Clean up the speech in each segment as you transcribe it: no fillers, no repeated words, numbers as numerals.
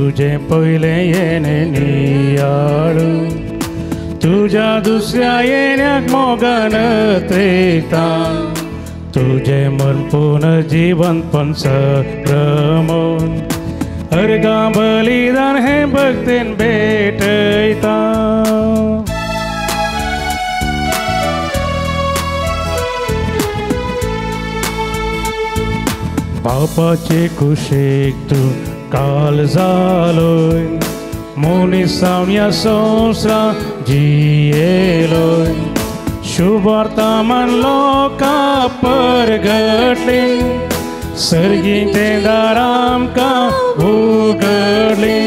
तुझे पयलें येणें नियाळू तुज्या दुसऱ्या येण्याक मोगान त्रेता तुझे मन पुनर्जीवनपण संभ्रमून अर्घां बलिदान हे भक्तीन भेटयता. बापाचे कुशीक तूं काल जालोय मनीस जावन ह्या संवसारांत जियेलोय शुभवर्तमान लोकां परगटली सर्गीचें दार आमकां उगडली.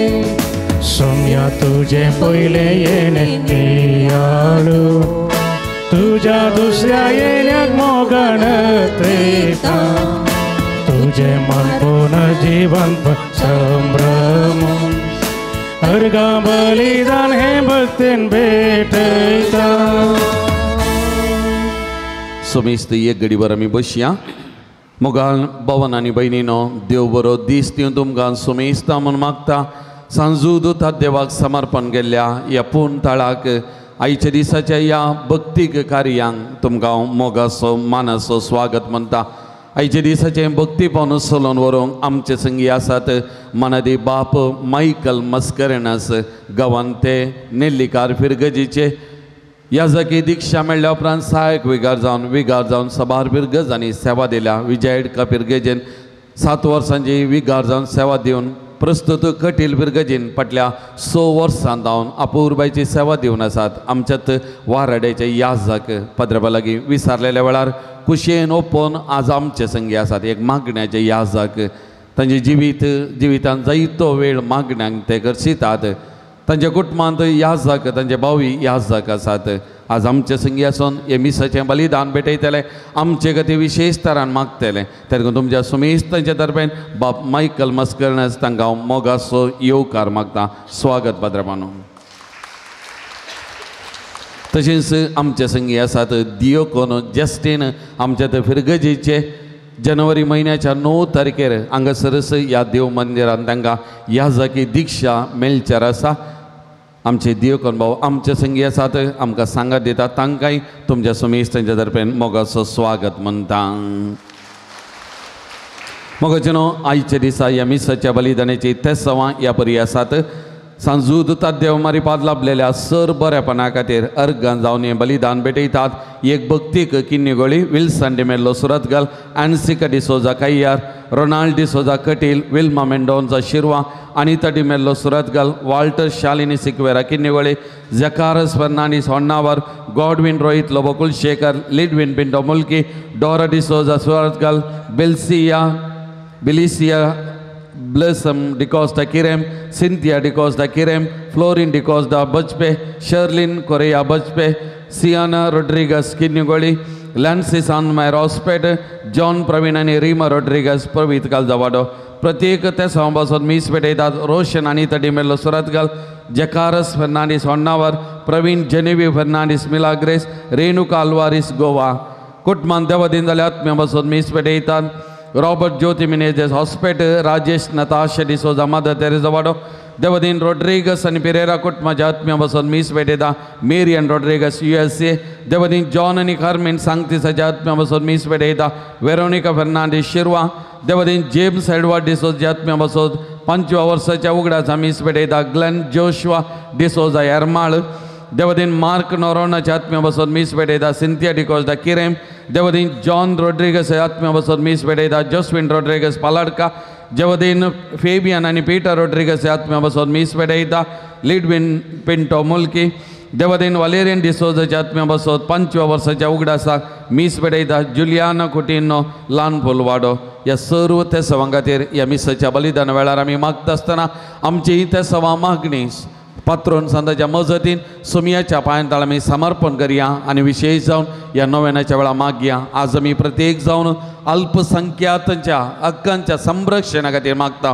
सोम्या तुजें पयलें येणें नियाळू तुज्या दुसऱ्या येण्याक मोगान त्रेता तुझे मन पुनर्जीवन संभ्रम अर्घां बलिदान हे भक्तीन भेटयता. सोमेस्त एक घडीभर आमी बसया. मोगाल भवन आनी भयणीनो देव बरो दीस दिवन तुमकां सोमेस्ता म्हूण मागता. सांजू दुतात देवाक समर्पण केल्ल्या ह्या पूर्ण तळाक आयच्या दिसाच्या ह्या भक्तीक कार्यांक तुमकां मोगाचो मानाचो स्वागत म्हणटा. आयच्या दिसाचें भक्तीपण चलोवन व्हरूंक आमचे संगी आसात मनादी बाप मायकल मस्करेनस गांवांत ते नेल्लीकार फिरगजीचे ह्या जागी दिक्षा मेळ्ळ्या उपरांत सहायक विगार जावन सबार फिरगजांनी सेवा दिल्या. विजयडका फिरगजेन 7 वर्सांची विगार जावन सेवा दिवन प्रस्तुत कटील फिरगजीन फाटल्या 6 वर्सां जावन अपुरबायची सेवा दिवन आसात. आमच्यात वाराड्याचे याजक पद्रबा लागीं विसारलेल्या वेळार कुशेन ओपोवन आज आमचे संगी आसात. एक मागण्याचे याजक तांचे जिवितांत जायतो वेळ मागण्यांक ते करसितात. तांच्या कुटुंबांत याजक तांचे भावी याजक आसात. आज आमचे संगी आसून हे मिसाचें बलिदान भेटयतले आमचे खातीर विशेश तरान मागतले. तेन्ना तुमच्या सुमेस्तांच्या दरम्यान बाप मायकल मस्करनस तांकां हांव मोगाचो येवकार मागता. स्वागत पाद्रबानो. तशेंच आमचे संगी आसात दियोकोन जस्टीन आमच्या ते फिरगजीचे जानेवारी म्हयन्याच्या 9 तारखेर हांगासरच ह्या देव मंदिरान तांकां ह्या जागी दिक्षा मेळच्यार आसा. आमचे दियोकोन भाव आमचे संगी आसात आमकां सांगात दितात तांकांय तुमच्या सुमेस्तांच्या दरम्यान मोगाचो स्वागत म्हणटा. मोगाचे न्हू आयच्या दिसा ह्या मिसाच्या बलिदानाची तेसांवां ह्या परी आसात. सांजू दुतात देव मारिपाद लाभलेल्या सर बऱ्यापणा खातीर अर्घां जावन हें बलिदान भेटयतात. एक भक्तीक Kinnigoli Wilson D'Mello Surathkal Ansika D'Souza Kayyar Ronald D'Souza Kateel Wilma Mendonca Shirva Anita D'Mello Surathkal Walter Shalini Sequeira Kinnigoli Zacharias Fernandes Honnavar Godwin Rohit Lobo Kulashekar Lidwin Pinto Mulki Dora D'Souza Surathkal Belsia Bilicia Blossom D'Costa Kirem Cynthia D'Costa Kirem Florin D'Costa Bajpe Sherlyn Correa Bajpe Siana Rodrigues Kinnigoli Lancy Sanmair Hospet John Praveen आनी Rima Rodrigues प्रवीत कालजावाडो. प्रत्येक त्या सभासद मीस भेटयतात. रोशन अनिता डिमेल्लो सुरतगल जकारस फर्नांडीस होन्नावर प्रवीण जेनेवी Fernandes Milagres Renuka Alvares Goa. कुटुंबान देवदीन जाल्या आत्म्या बसून मीस भेटयतात. Robert Jyoti Menezes Hospet Rajesh Natasha D'Souza Mother Teresa Wado Devadeen Rodrigues आनी पिरेरा कुटुंबाच्या आत्म्या बसून मीस भेटयता. Marian Rodrigues USA Devadeen John आनी कार्मेन सांगतीसाच्या आत्म्या बसून मीस भेटयता. वेरोनिका फर्नांडीस शिरवा देवदीन जेम्स एडवर्ड डिसोजा आत्म्या बसून 5व्या वर्साच्या उगडाचा मीस भेटयता. ग्लेन जोशवा डिसोजा एरमाळ देवदीन मार्क नोरोनाच्या आत्म्या बसून मीस भेटयता. सिंथिया डिकोस्टा किरेम देवदीन जॉन रोड्रिगस आत्म्या बसून मीस भेटयता. जोस्विन रोड्रिगस पालाडका देवदीन फेबियन आनी पीटर रोड्रिगस आत्म्या बसून मीस भेटयता. लिडविन पिंटो मुल्की देवदीन वालेरियन डिसोजाच्या आत्म्या बसून 5व्या वर्साच्या उगडासाक मीस भेटयता. जुलियाना कुटिनो ल्हान फुलवाडो. ह्या सर्व तेसवां खातीर ह्या मिसाच्या बलिदान वेळार आमी मागता आसतना आमची तेसवां मागणी पात्रोन संताच्या मजतीन सोमियाच्या पांयांत आमी समर्पण करया आनी विशेश जावन ह्या नोवेनाच्या वेळार मागया. आज आमी प्रत्येक जावन अल्पसंख्यातांच्या हक्कांच्या संरक्षणा खातीर मागता.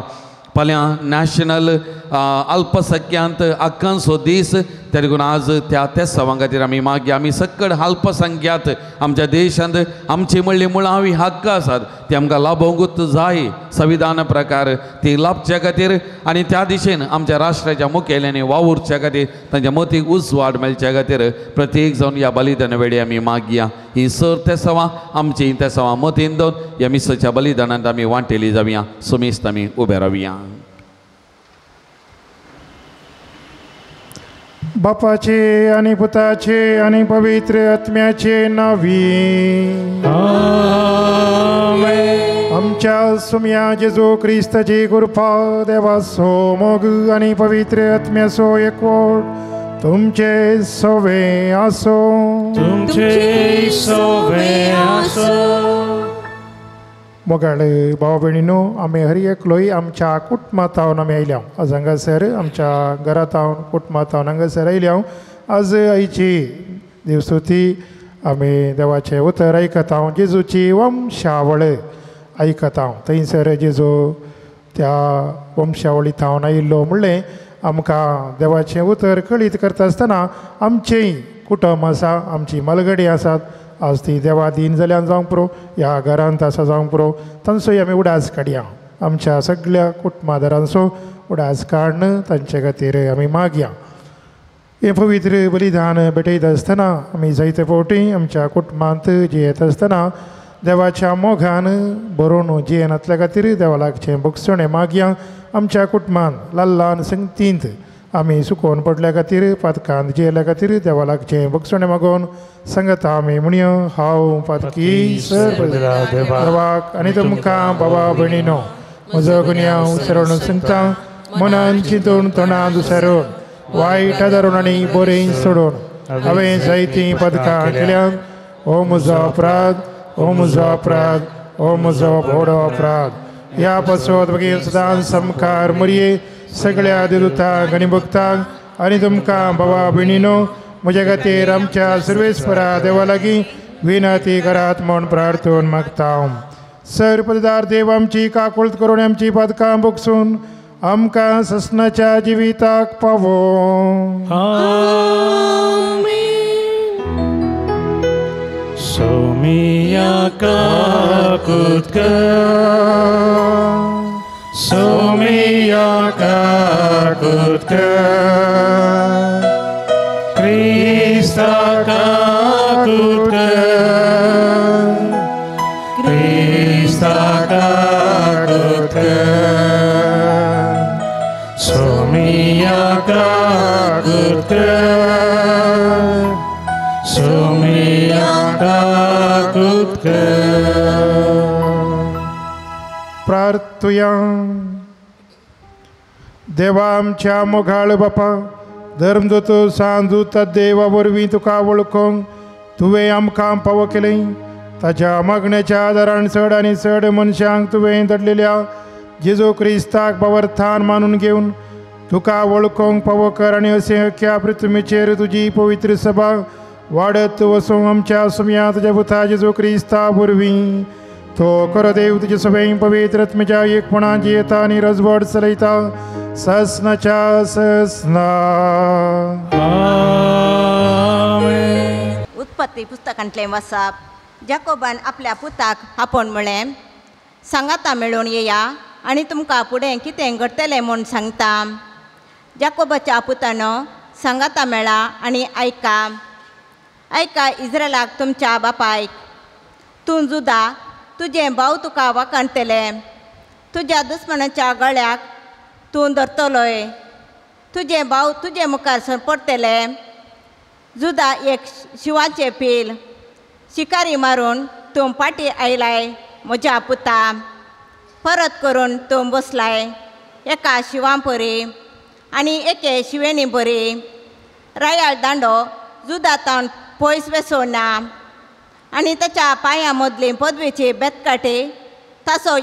फाल्यां नॅशनल अल्पसंख्यांत हक्कांचो दीस, त्या देखून आज त्या तेसांवां खातीर आमी मागया. आमी सकड अल्पसंख्यात आमच्या देशांत आमची म्हणली मुळावी हक्क आसात ती आमकां लाभोवंकूच जाय संविधान प्रकार ती लाभच्या खातीर आनी त्या दिशेन आमच्या राष्ट्राच्या मुखेल्यांनी वावुरच्या खातीर तांच्या मतीक उजवाड मेळच्या खातीर प्रत्येक जावन ह्या बलिदाना वेळी आमी मागया. ही सर तेसांवां आमची तेसांवां मतीन दवरून ह्या मिसाच्या बलिदानांत आमी वांटेली जावया. सुमेस्त आमी उबे रावया. बापाचे आणि पुताचे आणि पवित्र आत्म्याचे नावी आमेन. आमच्या सुम्या जेजू क्रिस्ताची कृपा, देवाचो मोग आणि पवित्र आत्म्याचो एकवट तुमचे सवे आसो. तुमचे सवे आसो. मोगाळ भाव भयणीनो, आमी हर एकलोय आमच्या कुटुंबांत आमी आयल्या. आज हांगासर आमच्या घरांत कुटुंबांत हांगासर आयल्या. आज आयची देवस्तुती आमी देवाचें उतर आयकता, जेजूची वंशावळ आयकता. थंयसर जेजू त्या वंशावळी थावन आयिल्लो म्हणलें आमकां देवाचें उतर कळीत करता आसतना आमचेंय कुटुंब आसा, आमची मालगडी आसात. आज ती देवा दीन जाल्यान जावंक पुरो, ह्या घरांत आसा जावंक पुरो, तांचोय आमी उडास काडया. आमच्या सगळ्या कुटुंबादारांचो उडास काडून तांचे खातीर आमी मागया. हें पवित्र बलिदान भेटयता आसतना आमी जायते फावटी आमच्या कुटुंबांत जियेता आसतना देवाच्या मोगान बरोवन जियेनातल्या खातीर देवा लागचें भोगसणें मागया. आमच्या कुटुंबान ल्हान ल्हान संगतींत आमी सुकोवन पडल्या खातीर, पातकांत जियेल्या खातीर देवा लागचें भोगसणें मागोवन सांगता आमी म्हणया, हांव पातकी सर देवाक आनी तुमकां बाबा भयणीनो म्हजो गुन्यांव सरण सांगता. मनान चिंतून तोंडान दुसरून वायट धरून आनी बरें सोडून हांवें जायतीं पदकां केल्यांत. हो म्हजो अपराध, हो म्हजो अपराध, हो म्हजो व्हडो अपराध. ह्या पासत मागीर सदांच सामकार मरये सगळ्या देवदूतांक आनी भक्तांक आनी तुमकां बाबा भयणीनो म्हज्या खातीर आमच्या सर्वेस्परा देवा लागीं विनंती करात म्हूण प्रार्थून मागता. सर पददार देव आमची काकुळत करून आमची पातकां भोगसून आमकां ससनाच्या जिविताक पावो. सोमिया काकुत कर, सोमिया काकुत कर, क्रिस्ता काकुत कर, क्रिस्ता काकुत कर, सोमिया काकुत कर, सोमिया काकुत कर. प्रार्थुया. देवा आमच्या मोगाळ बापा, धर्मदूत सांजूत देवा वरवीं तुका वळखूंक तुवें आमकां पावो केलें. ताच्या मागण्याच्या आदारान चड आनी चड मनशांक तुवें धाडलेल्या जेजू क्रिस्ताक बावर्थान मानून घेवन तुका वळखूंक पावो कर आनी अशें अख्ख्या पृथ्वीचेर तुजी पवित्र सभा वाडत वसूंक आमच्या सुम्या तुज्या पुता जेजू क्रिस्ता वरवीं. तो खरो देव तुजे सगळें पवित्र आत्म्याच्या एकपणान जियेता आनी रजवट चलयता ससनाच्या ससना. उत्पत्ती पुस्तकांतलें वसाप. जाकोबान आपल्या पुताक आपोवन म्हळें, सांगाता मेळून येया आनी तुमकां फुडें कितें घडटलें म्हूण सांगता. जाकोबाच्या पुतानो, सांगाता मेळा आनी आयका. आयका इस्रायलाक तुमच्या बापायक, तूं जुदा, तुजें भाव तुका वाखाणटले, तुज्या दुस्मनाच्या गळ्याक तूं धरतलोय, तुजें भाव तुजे मुखार सरपडटले. जुदा एक शिंवाचें पील, शिकारी मारून तूं फाटीं आयलाय म्हज्या पुता, परत करून तूं बसलाय एका शिंवा परी आनी एके शिवेणी बरी. रायाळ दांडो जुदा तावन पयस वेसोना आनी ताच्या पांयां मदली पदवेची बेतकाटी ताचो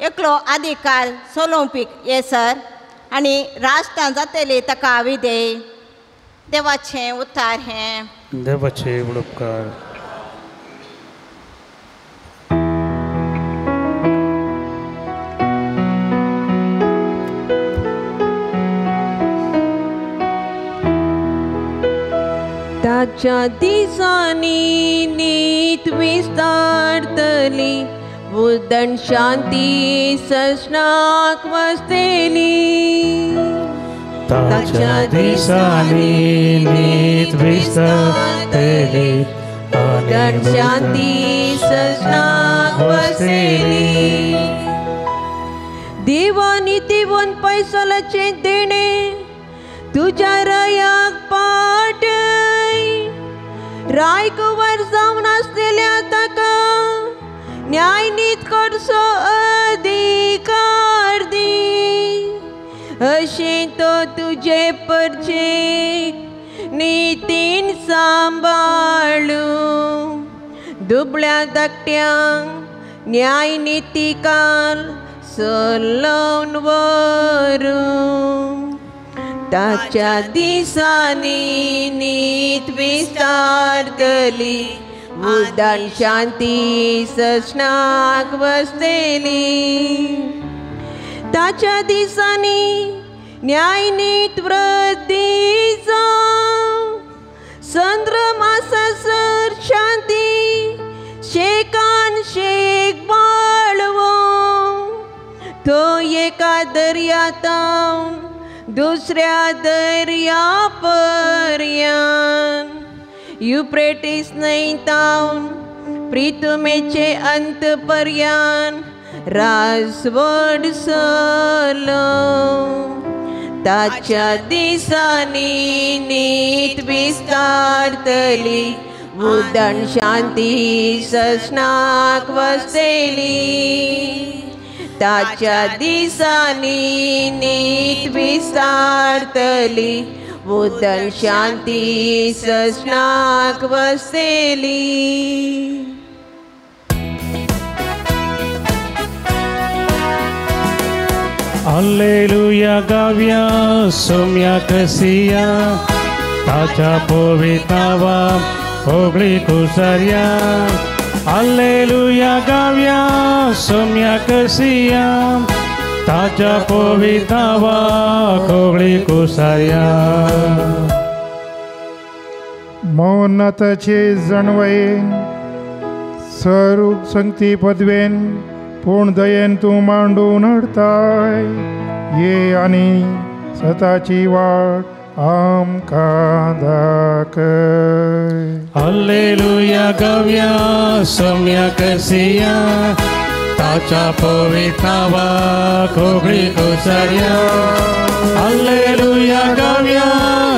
एकलो अधिकार चलोवपी येसर आनी राष्ट्रां जातली ताका विधेय. देवाचें उतार हें. देवाचे उपकार. ताच्या दिसांनी नीत विस्तारतली उदण शांती ससनाक वसतली. ताच्या दिसांनी नीत विस्तारतली उदण शांती ससनाक वसतली. देवा नितीवन पैसोलाचें देणें तुज्या रायाक पाटय. रायकुवर जावन आसलेल्या ताका न्याय नीत करचो अधिकार दी. अशें तो तुजे परचेक नितीन सांबाळू. दुबळ्या धाकट्यांक न्याय नितीकाल सलोवन व्हरूं. ताच्या दिसांनी नीत विस्तारतली उदण शांती ससनाक वसतली. ताच्या दिसांनी न्याय नीत वृद्धी जावं. संद्रम आसासर शांती शेकान शेक बाळवो. तो एका दर्यातावन दुसऱ्या दर्या पर्यंत युप्रेटीस न्हंयतावन प्रितुमेचे अंत पर्यंत राजवड सलो. ताच्या दिसांनी नीत विस्तारतली उदण शांती ससनाक वसतली. ताच्या दिसांनी नीत विस्तारतली उदण शांती ससनाक वसतली. Alleluia गाव्या सोम्या कसिया ताच्या पवितावा होगळी कुसर्या. Alleluia गाव्या सोम्या कसिया ताच्या पवितावा होगळी कुसर्या. मौनताचे जाणवयेन स्वरूप संगती पदवेन पूण दयेन तूं मांडून हाडताय. ये आनी सताची वाट आमकां दाखय. Alleluia गाव्या सोम्या कसिया ताच्या पवितावा कोगळी कुसर्या. Alleluia गाव्या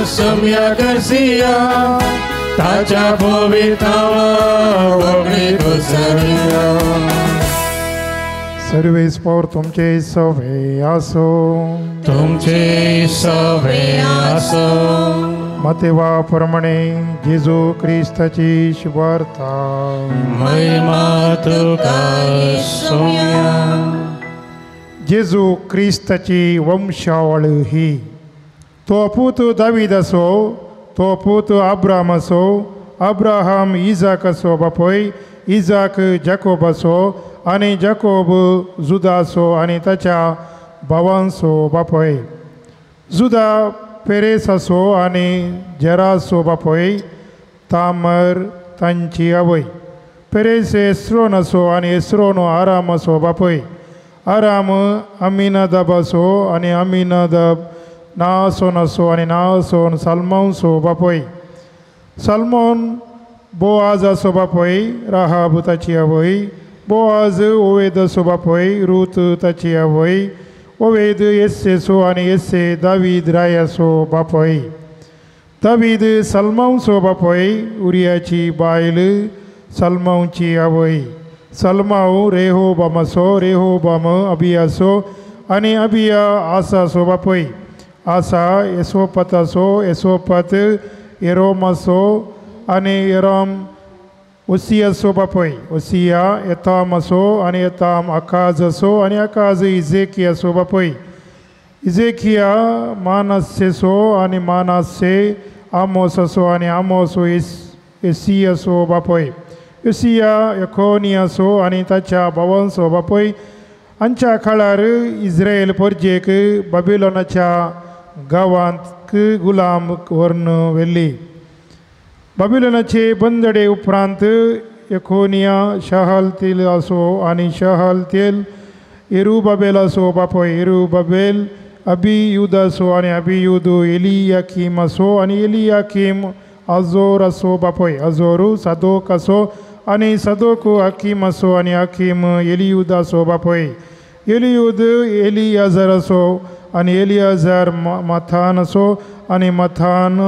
सोम्या कसिया ताच्या पवितावा कोगळी कुसर्या. सर्वेस पौर तुमचे सवे आसो. तुमचे सवे आसो. मतेवा प्रमाणे जेजू क्रिस्ताची शुभार्ता. महिमा तुका सोम्या. जेजू क्रिस्ताची वंशावळ ही. तो पूत दावीद असो, तो पूत अब्राहम असो, अब्राहम इजाक असो बापय, इजाक जाकोब असो आनी जाकोब जुदाचो आनी ताच्या भावांचो बापय. जुदा पेरेसाचो आनी जेराचो बापय, तामर तांची आवय. पेरेस एस्रोनाचो आनी एस्रोन आरामाचो बापय. आराम अमिनादाबाचो आनी अमिनादाब नासोनाचो आनी नासोन साल्मांचो बापय. साल्मोन बोआजाचो बापय, राहाब ताची आवय. बोआज ओवेदाचो बापय, रूत ताची आवय. ओवेद येस्सेचो आनी येस्से दावीद रायाचो बापय. दावीद सलमांचो बापय, उरियाची बायल सलमांची आवय. सलमाव रेहोबामाचो, रेहोबाम अबियाचो आनी अबिया आसाचो बापय. आसा येसोपताचो, येसोपत येरोमाचो आनी येरोम ओसियाचो बापय. ओसिया येतामाचो आनी येताम आकाजाचो आनी आकाज इजेकियाचो बापय. इजेकिया मानस्सेचो आनी मानस्से आमोसाचो आनी आमोस एसियाचो बापय. योसिया यकोनियाचो आनी ताच्या भावांचो बापय. हांच्या काळार इस्रायल परजेक बाबिलोनाच्या गांवांत गुलाम व्हरून व्हेल्ली. बाबिलोनाचे बंदडे उपरांत यकोनिया शहलतील असो आनी शहलतील येरुबाबेलाचो बापूय, येरुबाबेल अबियुदाचो आनी अबियुद एलियाकीम असो आनी एलियाकीम अजोर असो बापूय, अजोरू सादोक असो आनी सादोक अकीम असो आनी अकीम एलियुदाचो बापूय, एलियुद एलियाजर असो आनी एलियाजर मथान असो आनी मथान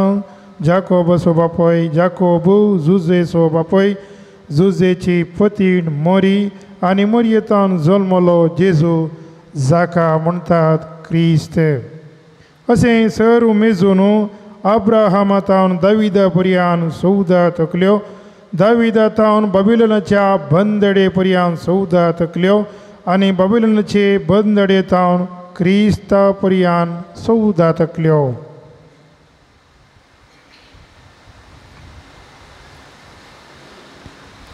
जाकोब असो बापूय, जाकोब जुजेचो बापूय, जुजेची पतीण मोरी आनी मोरयेतान जल्मलो जेजू जाका म्हणटात क्रिस्त. अशें सर मेजून अब्राहमा तावन दाविदा पर्यान 14 तकल्यो, दाविदा तावन बाबिलोनाच्या बंदडे पर्यान 14 तकल्यो आनी बाबिलोनाचे बंदडे तावन क्रिस्ता पर्यान 14 तकल्यो.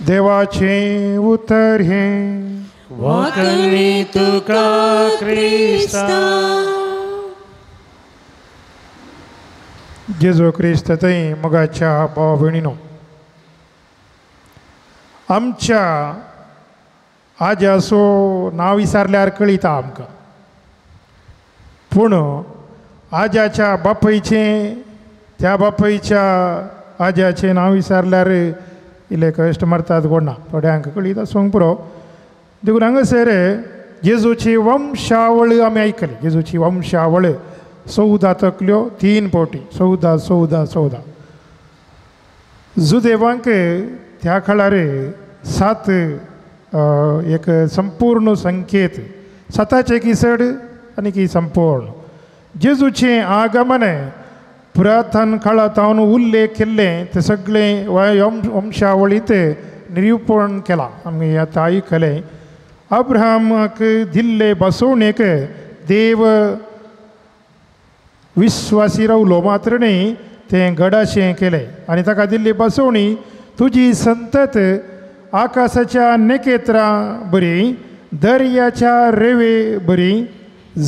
देवाचें उतर हें वाकणी तुका क्रिस्ता. जेजू क्रिस्त थंय मोगाच्या भाव भयणीनो, आमच्या आज्याचो नांव विचारल्यार कळयता आमकां, पूण आज्याच्या बापायचें त्या बापायच्या आज्याचें नांव विचारल्यार इल्ले कश्ट मारतात कोण ना, थोड्यांक कळयता सोंग पुरो. देखून हांगासर जेजूची वंशावळ आमी आयकली. जेजूची वंशावळ 14 तकल्यो 3 फावटी, 14 14 14. जुदेवांक त्या काळार 7 एक संपूर्ण संकेत, 7 की चड आनी की संपूर्ण. जेजूचें आगमन पुरातन काळांत उल्लेख केल्लें तें सगळें वंशावळींत निरुपण केलां. आमी आतां आयकलें अब्राहमाक दिल्ले बसवणेक देव विश्वासी रावलो मात्र न्ही, तें गडाशें केलें आनी ताका दिल्ली बसवणी तुजी संतत आकाशाच्या नखेत्रां बरी दर्याच्या रेवे बरी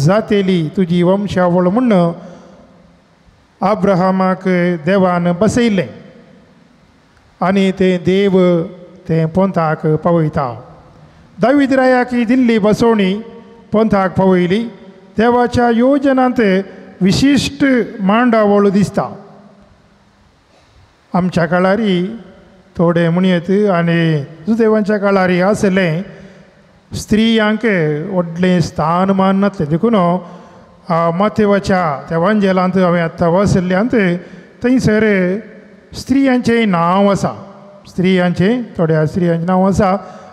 जातेली तुजी वंशावळ म्हूण अब्राहमाक देवान बसयलें आनी तें देव तें पोंताक पावयता. दावीद रायाक दिल्ली बसवणी पोंताक पावयली. देवाच्या योजनांत विशिश्ट मांडावळ दिसता. आमच्या काळारी थोडे म्हणयत आनी जुदेवांच्या काळारी आसलें स्त्रियांक व्हडलें स्थानमान नासलें. देखून माथेवाच्या त्या वांजेलांत हांवें आतां वाचल्ल्यांत थंयसर स्त्रियांचें नांव आसा, स्त्रियांचें थोड्या स्त्रियांचें नांव आसा.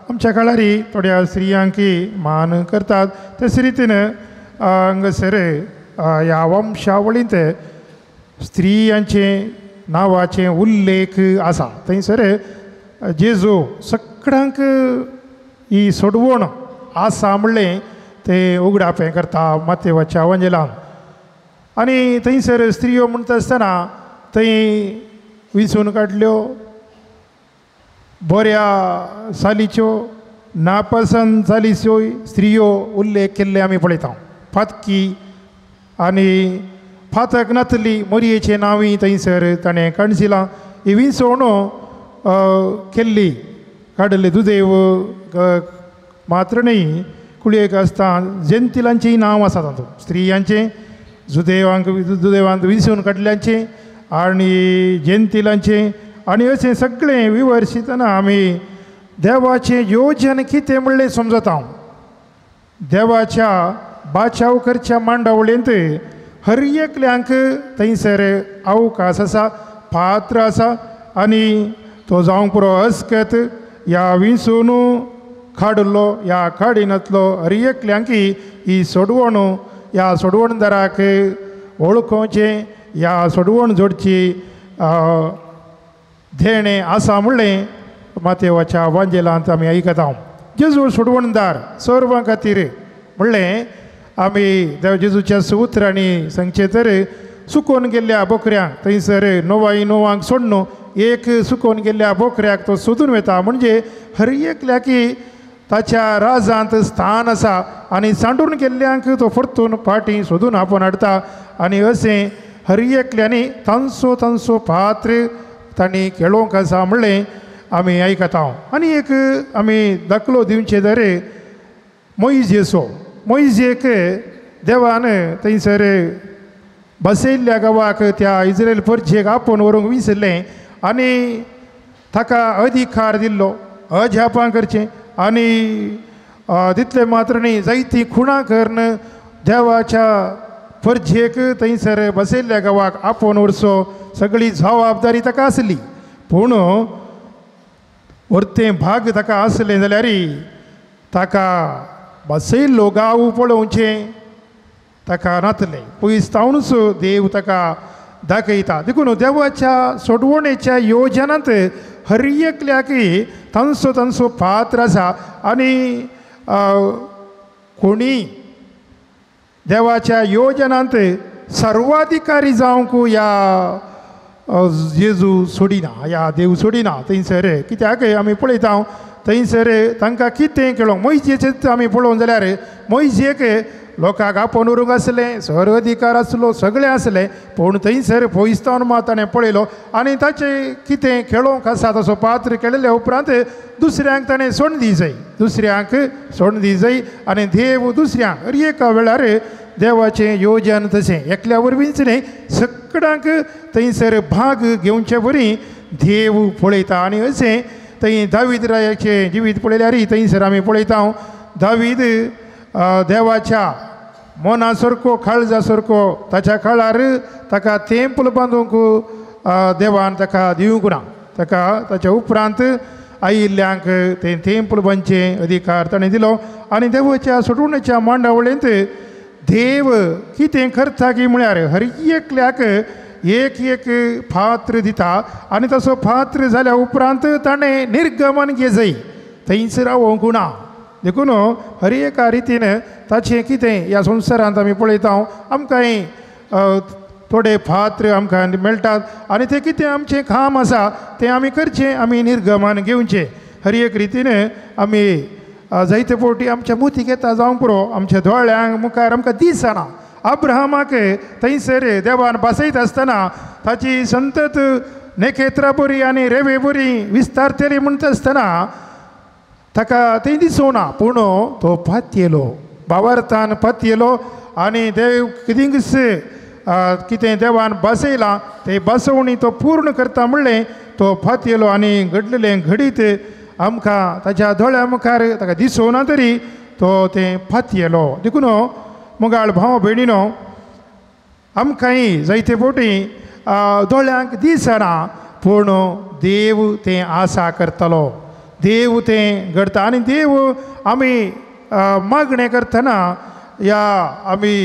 आमच्या काळारी थोड्या स्त्रियांकी मान करतात. तेच रितीन हांगासर ह्या वंशावळींत स्त्रियांचें नांवाचें उल्लेख आसा. थंयसर जेजू सगळ्यांक ही सोडवण आसा म्हणलें तें उगडापें करता माथेवाच्या वांजेलान. आनी थंयसर स्त्रियो म्हणटा आसतना थंय विंचून काडल्यो बऱ्या सालीच्यो नापसंत सालीच्यो स्त्रियो उल्लेख केल्ले आमी पळयता. फातकी आनी फातक नातली मोरयेचें नांवूय थंयसर ताणें काणशिलां. ही विंचवण केल्ली काडली दुदेव मात्र न्ही कुळयेक आसता जेंतिलांचेंय नांव आसा तातूंत, स्त्रियांचें जुदेवांक जुदेवांत विंचून काडल्यांचें आनी जेंतिलांचें. आनी अशें सगळें विवर्शितना आमी देवाचें योजन कितें म्हणलें समजता. देवाच्या बाचाव करच्या मांडावळींत हर एकल्यांक थंयसर अवकाश आसा, पात्र आसा आनी तो जावंक पुरो अस्कत ह्या विंचून काडिल्लो ह्या काडिनांतलो हर एकल्यांकी ही सोडवण ह्या सोडवणदाराक वळखोवचें ह्या सोडवण जोडची देणें आसा म्हणलें माथेवाच्या वांजेलांत आमी आयकता. जेजू सोडवणदार सर्वां खातीर म्हणलें आमी देव जेजूच्या उतरांनी सांगचें तर सुकोवन गेल्ल्या बोकऱ्यांक थंयसर 9 9 सोडून एक सुकोवन गेल्ल्या बोकऱ्याक तो सोदून वता. म्हणजे हर एकल्याकी ताच्या राजांत स्थान आसा आनी सांडून गेल्ल्यांक तो परतून फाटीं सोदून आपोवन हाडटा. आनी अशें हर एकल्यांनी तांचो तांचो पात्र तांणी खेळोंक आसा म्हणलें आमी आयकता. आनी एक आमी दाखलो दिवचे तर मोयजेचो, मोयजेक देवान थंयसर बसयल्ल्या गांवाक त्या इस्रायल परजेक आपोवन व्हरूंक विसरलें आनी ताका अधिकार दिल्लो अजापां करचें आनी तितलें मात्र न्ही जायतीं खुणां करून देवाच्या परजेक थंयसर बसयल्ल्या गांवाक आपोवन व्हरचो सगळी जबाबदारी ताका आसली. पूण व्हरतें भाग ताका आसलें जाल्यार ताका बसयल्लो गांव पळोवचें ताका नातलें, पयस तावनूच देव ताका दाखयता. देखून देवाच्या सोडवणेच्या योजनांत हर एकल्याक तांचो तांचो पात्र आसा आनी कोणी देवाच्या योजनांत सर्वाधिकारी जावंक ह्या जेजू सोडिना, ह्या देव सोडिना थंयसर. कित्याक आमी पळयता थंयसर तांकां कितें केलो मोयजेचेच आमी पळोवंक जाल्यार मोयजेक लोकांक आपोवन व्हरूंक आसलें, सर अधिकार आसलो, सगळें आसलें, पूण थंयसर पयसतावन मात ताणें पळयलो आनी ताचें कितें खेळोंक आसा तसो पात्र खेळिल्ल्या उपरांत दुसऱ्यांक ताणें सोण दी जाय, दुसऱ्यांक सोण दी जाय आनी देव दुसऱ्यांक हर एका वेळार देवाचें योजन तशें एकल्या वरवींच न्ही सगळ्यांक थंयसर भाग घेवचे वरी देव पळयता. आनी अशें थंय दावीद रायाचें जिवीत पळयल्यार थंयसर आमी पळयता दावीद देवाच्या मना सारको काळजा सारको ताच्या काळार ताका तेंपल बांदूंक देवान ताका दिवंक ना, ताका ताच्या उपरांत आयिल्ल्यांक तें तेंपल बांदचें अधिकार ताणें दिलो. आनी देवाच्या सोडवणेच्या मांडावळींत देव कितें करता की म्हळ्यार हर एकल्याक एक एक पात्र दिता आनी तसो पात्र जाल्या उपरांत ताणें निर्गमन घेजय, थंयच रावोंक ना. देखून हर एका रितीन ताचें कितें ह्या संवसारांत आमी पळयता आमकांय थोडे पात्र आमकां मेळटात आनी तें कितें आमचें काम आसा तें आमी करचें, आमी निर्गमन घेवचें. हर एक रितीन आमी जायते फावटी आमच्या मुतीक येता जावंक पुरो, आमच्या दोळ्यांक मुखार आमकां दिसना. अब्राहमाक थंयसर देवान बसयत आसतना ताची संतत नेखेत्रा बरी आनी रेवे बरी विस्तारतली म्हणटा आसतना ताका थंय दिसोना, पूण तो पातयेलो, भावार्थान पातयेलो आनी देव कितेंच कितें देवान बसयलां तें बसवणी तो पूर्ण करता म्हणलें तो पातयेलो आनी घडलेलें घडीत आमकां ताच्या दोळ्या मुखार ताका दिसोना तरी तो तें पातयेलो. देखून मुगाळ भाव भयणीनो आमकांय जायते फावटी दोळ्यांक दिसना पूण देव तें आसा करतलो, देव तें घडता. आनी देव आमी मागणें करतना ह्या आमी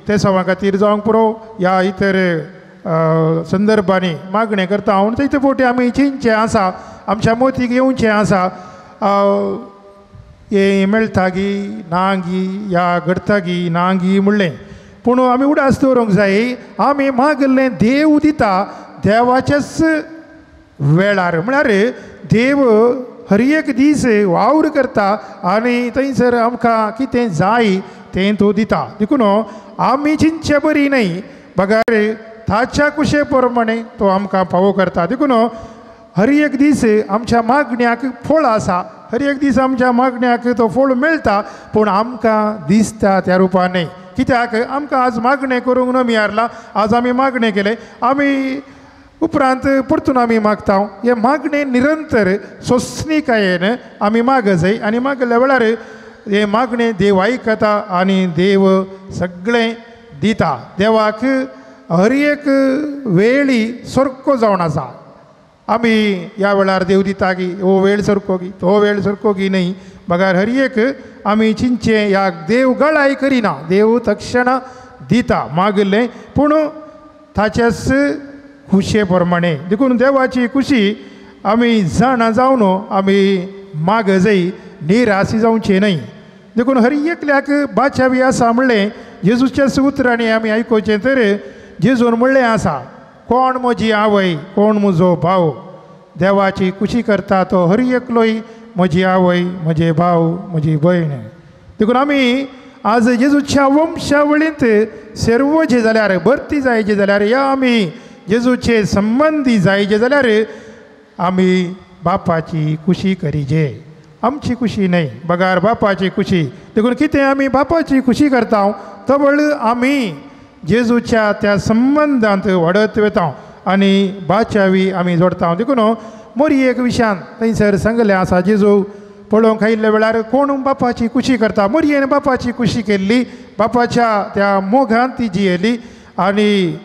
तेसांवा खातीर जावंक पुरो ह्या इतर संदर्भांनी मागणें करता आनी जायते फावटी आमी चिंतचें आसा, आमच्या मोतीक येवचें आसा हें मेळटा गी ना गी ह्या घडटा गी ना गी म्हणलें, पूण आमी उडास दवरूंक जाय आमी मागिल्लें देव दिता देवाच्याच वेळार. म्हळ्यार देव हर एक दीस वावर करता आनी थंयसर आमकां कितें जाय तें तो दिता. देखून आमी चिंतचे बरी न्हय बगर ताच्या कुशे प्रमाणे तो आमकां फावो करता. देखून हर एक दीस आमच्या मागण्याक फळ आसा, हर एक दीस आमच्या मागण्याक तो फळ मेळटा, पूण आमकां दिसता त्या रुपान न्हय. कित्याक आमकां आज मागणें करूंक नमी हारला, आज आमी मागणें केलें, आमी उपरांत परतून आमी मागता. हें मागणें निरंतर सोंसणीकायेन आमी माग जाय आनी मागल्या वेळार हें मागणें देव आयकता आनी देव सगळें दिता. देवाक हर एक वेळी सारको जावन आसा. आमी ह्या वेळार देव दिता की हो वेळ सारको की तो वेळ सारको की न्हय, बगर हर एक आमी चिंतचें ह्या देव गळाय करिना, देव तक्षण दिता मागिल्लें, पूण ताच्याच खुशे प्रमाणे. देखून देवाची खुशी आमी जाणा जावन आमी माग जाय, निराशी जावचें न्हय. देखून हर एकल्याक बाचावी आसा म्हणलें जेजूच्याच उतरांनी आमी आयकुचें तर जेजून म्हणलें आसा, कोण म्हजी आवय कोण म्हजो भाव, देवाची खुशी करता तो हर एकलोय म्हजी आवय म्हजे भाव म्हजी भयण. देखून आमी आज जेजूच्या वंशावळींत सर्व जे जाल्यार भरती जायचे जाल्यार या आमी जेजूचे संबंदी जायचे जाल्यार आमी बापाची खुशी करीजे, आमची खुशी न्हय बगार बापाची खुशी. देखून कितें आमी बापाची खुशी करता तवळ आमी जेजूच्या त्या संबंदांत वाडत वता आनी बाचावी आमी जोडता. देखून मोरी एक विशयान थंयसर सांगलें आसा, जेजू पळोवंक आयिल्ल्या वेळार कोण बापाची खुशी करता, मोरयेन बापाची खुशी केल्ली, बापाच्या त्या मोगान ती जियेली आनी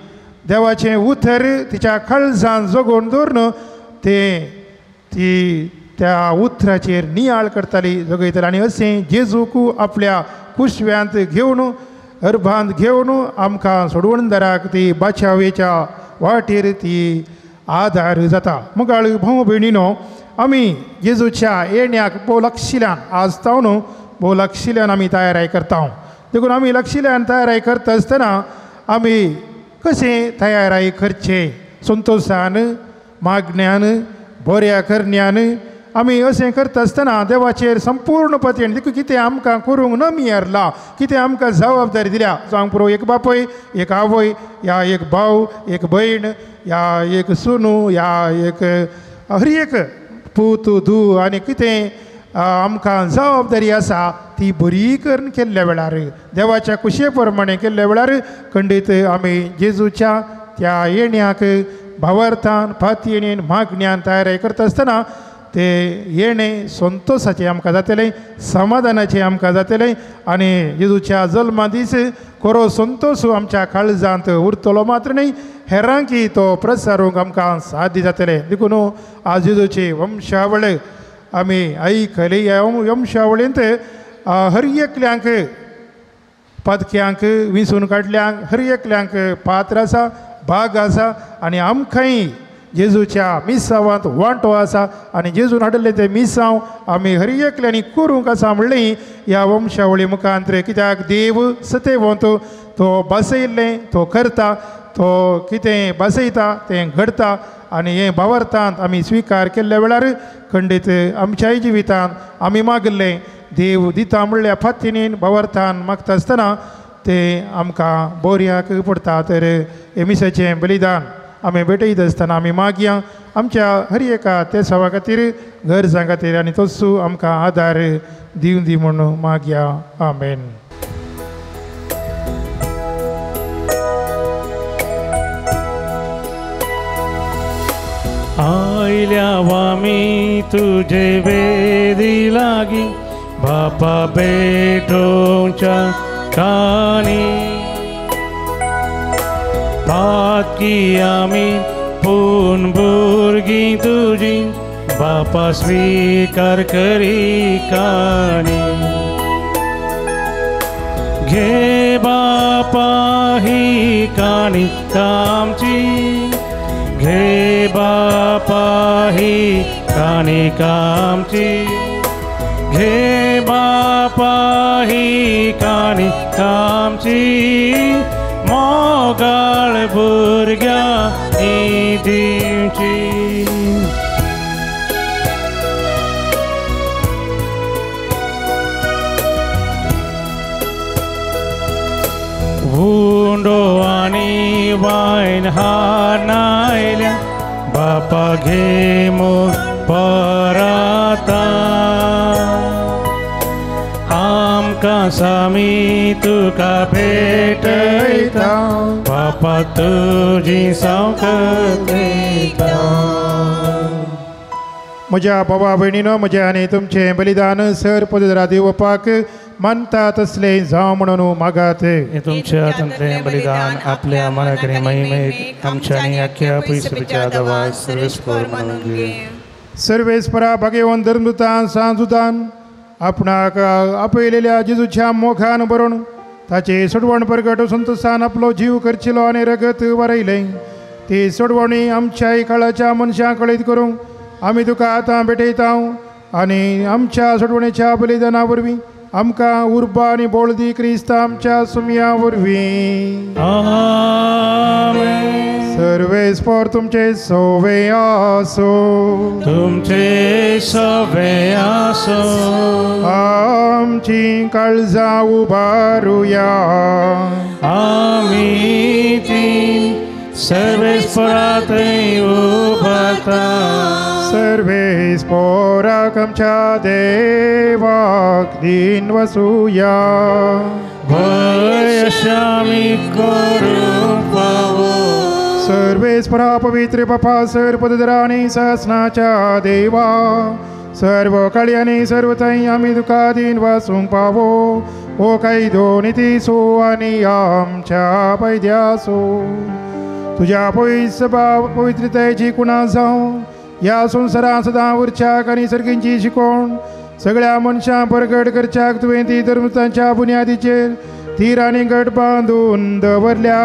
देवाचें उतर तिच्या काळजान जगोवन दवरून तें ती त्या उतराचेर नियाळ करताली, जगयताली. आनी अशें जेजूक आपल्या कुशव्यांत घेवन अर्भांत घेवन आमकां सोडवणदाराक ती बाचावेच्या वाटेर ती आदार जाता. मुगाळ भाव भयणीनो आमी जेजूच्या येण्याक भोव लक्षिल्यान आज तावन भोव लक्षिल्यान आमी तयाराय करता. देखून आमी लक्षिल्यान तयाराय करता आसतना आमी कशें तयाराय करचें, संतोशान मागण्यान बऱ्या करण्यान आमी अशें करता आसतना देवाचेर संपूर्ण पतीन देखून कितें आमकां करूंक न मियरला, कितें आमकां जबाबदारी दिल्या, जावंक पुरो एक बापूय एक आवय या एक भाव एक भयण या एक सुनू या एक हर एक पूत धूव आनी कितें आमकां जबाबदारी आसा ती बरी करून केल्ल्या वेळार देवाच्या खुशये प्रमाणे केल्ल्या वेळार खंडीत आमी जेजूच्या त्या येण्याक भावार्थान फातयेणेन मागण्यान तयारी करता आसतना ते येणें संतोसाचें आमकां जातलें, समाधानाचें आमकां जातलें आनी जेजूच्या जल्मा दीस खरो संतोस आमच्या काळजांत उरतलो मात्र न्हय हेरांकी तो प्रसारूंक आमकां साध्य जातलें. देखून आज जेजूची वंशावळ आमी आयकली. ह्या वंशावळींत हर एकल्यांक पदक्यांक विंचून काडल्यांक हर एकल्यांक पात्र आसा, भाग आसा आनी आमकांय जेजूच्या मिसांवांत वांटो आसा आनी जेजून हाडिल्लें तें मिसांव आमी हर एकल्यांनी करूंक आसा म्हणलें ह्या वंशावळी मुखांत. कित्याक देव सतेवंत, तो बसयल्लें तो करता, तो कितें बसयता तें घडता आनी हें भावार्थांत आमी स्विकार केल्ल्या वेळार खंडीत आमच्याय जिवितांत आमी मागिल्लें देव दिता म्हणल्या फातिनीन भावार्थान मागता आसतना तें आमकां बोरयाक पडटा. तर हें मिसाचें बलिदान आमी भेटयत आसतना आमी मागया आमच्या हर एका ते सवा खातीर गरजां खातीर आनी तोसू आमकां आदार दिवं दी म्हूण मागया. आमेन. आयल्या वामी तुझे वेदी लागी बापा भेटोवच्या कानी पातकी आमी पूण भुरगीं तुजी बापा स्वीकार करी काणी घे बापा ही काणी आमची घे बापा ही काणी आमची घे बापा ही काणी आमची मोगाळ भुरग्यांनी दिवची. उंडो आनी वायन हाणायल्या बापा घे मोग पराता आमकां सामी तुका भेटयता बापा तुजी सावकत घेता. म्हज्या बाबा भयणीनो म्हजें आनी तुमचें बलिदान सर पदरा दिवपाक मानता तसलें जावं म्हणून मागात. तुमच्या हातांतलें बलिदान आपल्या मनाकडे महिमेक आमच्या आनी आख्या पयसुच्या दवा सर्वेस्पर म्हणून घे. सर्वेस्परा भागेवन धर्मदूतान सांजुतान आपणाक आपयलेल्या जेजूच्या मोखान बरोवन ताचे सोडवण परगट संतोसान आपलो जीव खर्चिलो आनी रगत वारयलें ती सोडवणी आमच्याय काळाच्या मनशां कळीत करूंक आमी तुका आतां भेटयता आनी आमच्या सोडवणेच्या बलिदाना वरवीं आमकां उर्बा आनी बोळ दी क्रिस्त आमच्या सुमया वरवीं. आमेन. सर्वेस्पर तुमचे सोवे आसो तुमचे सोवे आसो. आमची काळजां उबारुया आमी ती सर्वेस्परा थंय उबारता. सर्वेस पोराक आमच्या देवाक दिन वसुया. वयशामी करूंक फावो. सर्वेस्परा पवित्र बापा सर पदधराणी सहस्नाच्या देवा सर्व काळी आनी सर्व थंय आमी तुका दिन वसूंक पावो हो कायदो नितीसो आनी आमच्या पयद्यासो तुज्या पयस पवित्रतायेची कुणा जावं ह्या संवसारांत सदां उरच्याक आनी सर्गींची शिकोवण सगळ्या मनशां परगट करच्याक तुवें ती धर्मतांच्या बुन्यादीचेर थीर आनी घट बांदून दवरल्या.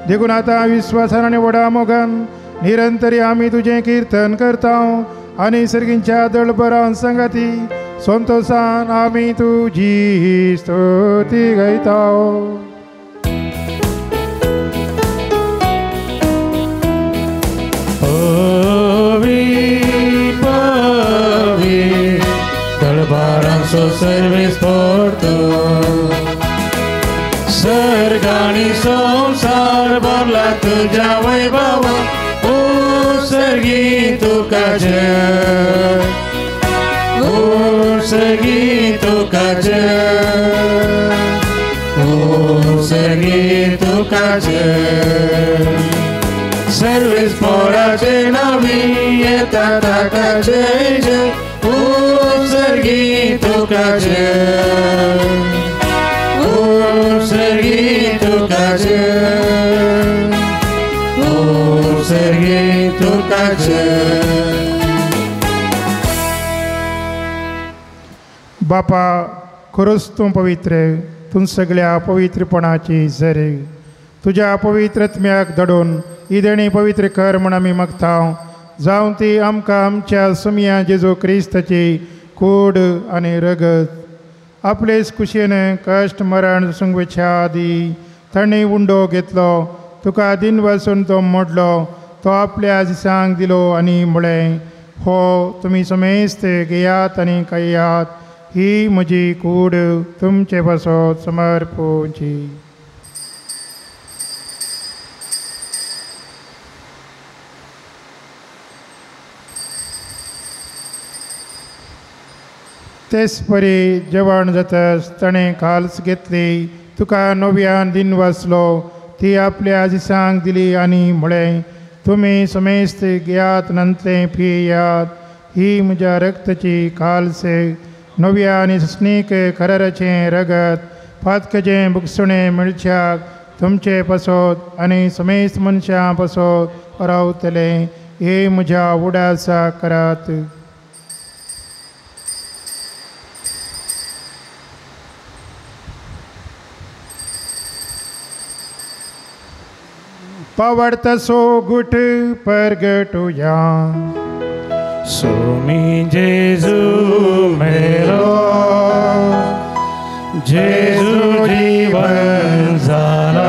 देखून आतां विस्वासान आनी व्हडा मोगान निरंतरी आमी तुजें किर्तन करता आनी सर्गींच्या दळभरान सांगाती संतोसान आमी तुजी स्तुती गायता. दळभारांचो सर्वेस पोरतो सर्गाणी संवसार भरला तुज्या वैभवा ओ सर्गी तुका जय ओ सर्गी तुका जय ओ सर्गी तुका जय. सर्वेस पोराचे नावी येता ताका जय जय ओ सर्गी तुका जय ओ सर्गी तुका जय ओ सर्गी तुका जय. बापा खरोच तूं पवित्र तूं सगळ्या पवित्रपणाची झरे तुज्या पवित्रत्म्याक दडून ही देणी पवित्र कर म्हूण आमी मागता. जावं ती आमकां आमच्या सुमया जेजू क्रिस्ताची कूड आनी रगत आपलेच कुशेन कश्ट मरण सुंगवेच्या आदी ताणें उंडो घेतलो तुका दिन वसून तो मोडलो तो आपल्या दिसांक दिलो आनी म्हळें हो तुमी समेस्त घेयात आनी खायात ही म्हजी कूड तुमचे पासत समर्पूची. तेच परी जेवण जातच ताणें खाल्स घेतली तुका नव्यान दिन वाचलो ती आपल्या दिसांक दिली आनी म्हळें तुमी समेस्त घेयात नंतलें पियात ही म्हज्या रक्ताची खालसे नव्या आनी सस्नीक कराराचें रगत पातकाचें बुगसणें मेळच्याक तुमचे पासत आनी समेस्त मनशां पासत रावतलें हे म्हज्या उडासा करात. पावडतसो गुट परगटुया. सोमी जेजू मेरो जेजू जीवन जाला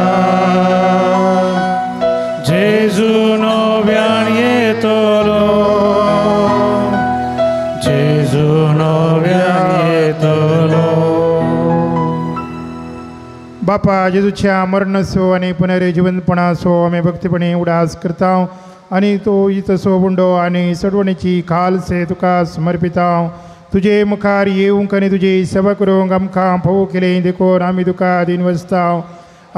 जेजू नव्यान येतलो जेजू नव्यान येतलो. बापा जेजूच्या मरणाचो आनी पुनर्जिवनपणाचो आमी भक्तीपणी उडास करता आनी तो इतसो उंडो आनी सोडवणीची खालसे तुका समर्पिता. तुजे मुखार येवंक आनी तुजी सेवा करूंक आमकां फावो केलें देखून आमी तुका दिन वसता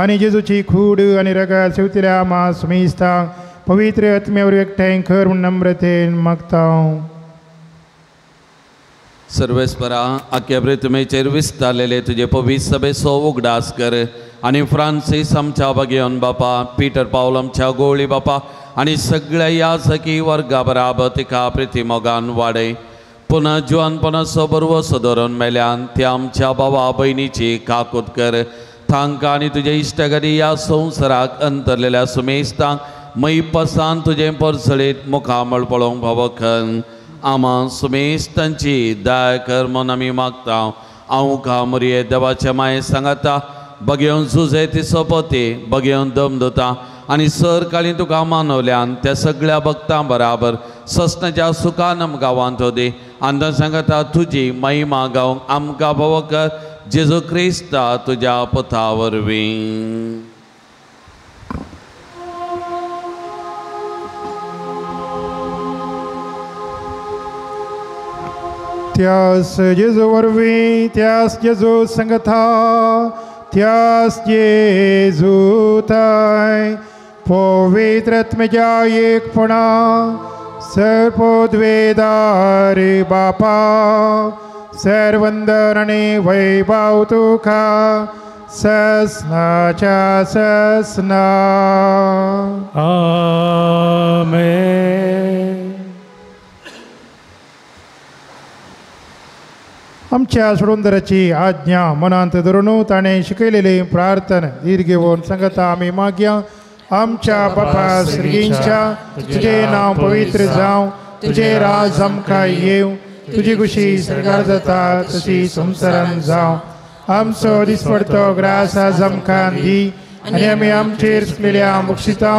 आनी जेजूची खूड आनी रगत शेवतिल्या आमा सुमेस्ता पवित्र आत्म्या वरवीं एकठांय कर म्हूण नम्रतेन मागता. सर्वेस्परा आख्या पृथ्वीचेर विस्तारलेले तुजे पवित्र सभेचो उगडास कर आनी फ्रांसीस आमच्या बागेवन बापा पीटर पावल आमच्या गोळी बापा आनी सगळ्या ह्या सखी वर्गा बराबर तिका प्रिती मोगान वाडय. पुनः जुवानपणाचो बरवसो धरून मेल्यान त्या आमच्या बाबा भयणीची काकूत कर. तांकां आनी तुजे इश्टगरी ह्या संवसाराक अंतरलेल्या सुमेस्तांक मैपसान तुजें परसळीत मुखामळ पळोवंक फावो कर. आमा सुमेस्तांची दया कर म्हूण आमी मागता. हांव कामुरये देवाच्या माये सांगाता बगेवन जुजे ती सोपती बगेवन दम दिता आनी सर काळी तुका मानवल्यान त्या सगळ्या भक्तां बराबर ससनाच्या सुखानम गांवांत दी आनी सांगता तुजी महिमा गावंक आमकां फावो कर जेजू क्रिस्ता तुज्या पथा वरवीं. त्यास जेजू वरवीं, त्यास जेजू संगता, त्यास जेजू ताय पवित्र आत्म्याच्या एकपणा सर्वोद्वेदार बापा सर्वंदन आनी वैभव तुका ससनाच्या ससना. आमेन. आमच्या सोडूंदराची आज्ञा मनांत धरून ताणें शिकयलेली प्रार्थना धीर घेवन सांगता आमी मागया. आमच्या बापा स्वर्गींच्या, तुजें नांव पवित्र जावं, तुजें राज आमकां येवं, तुजी खुशी सरकार जाता तशी संवसारान जावं. आमचो दिसपडतो ग्रास आज आमकां दी आनी आमी आमचेर चुकलेल्या बक्षिता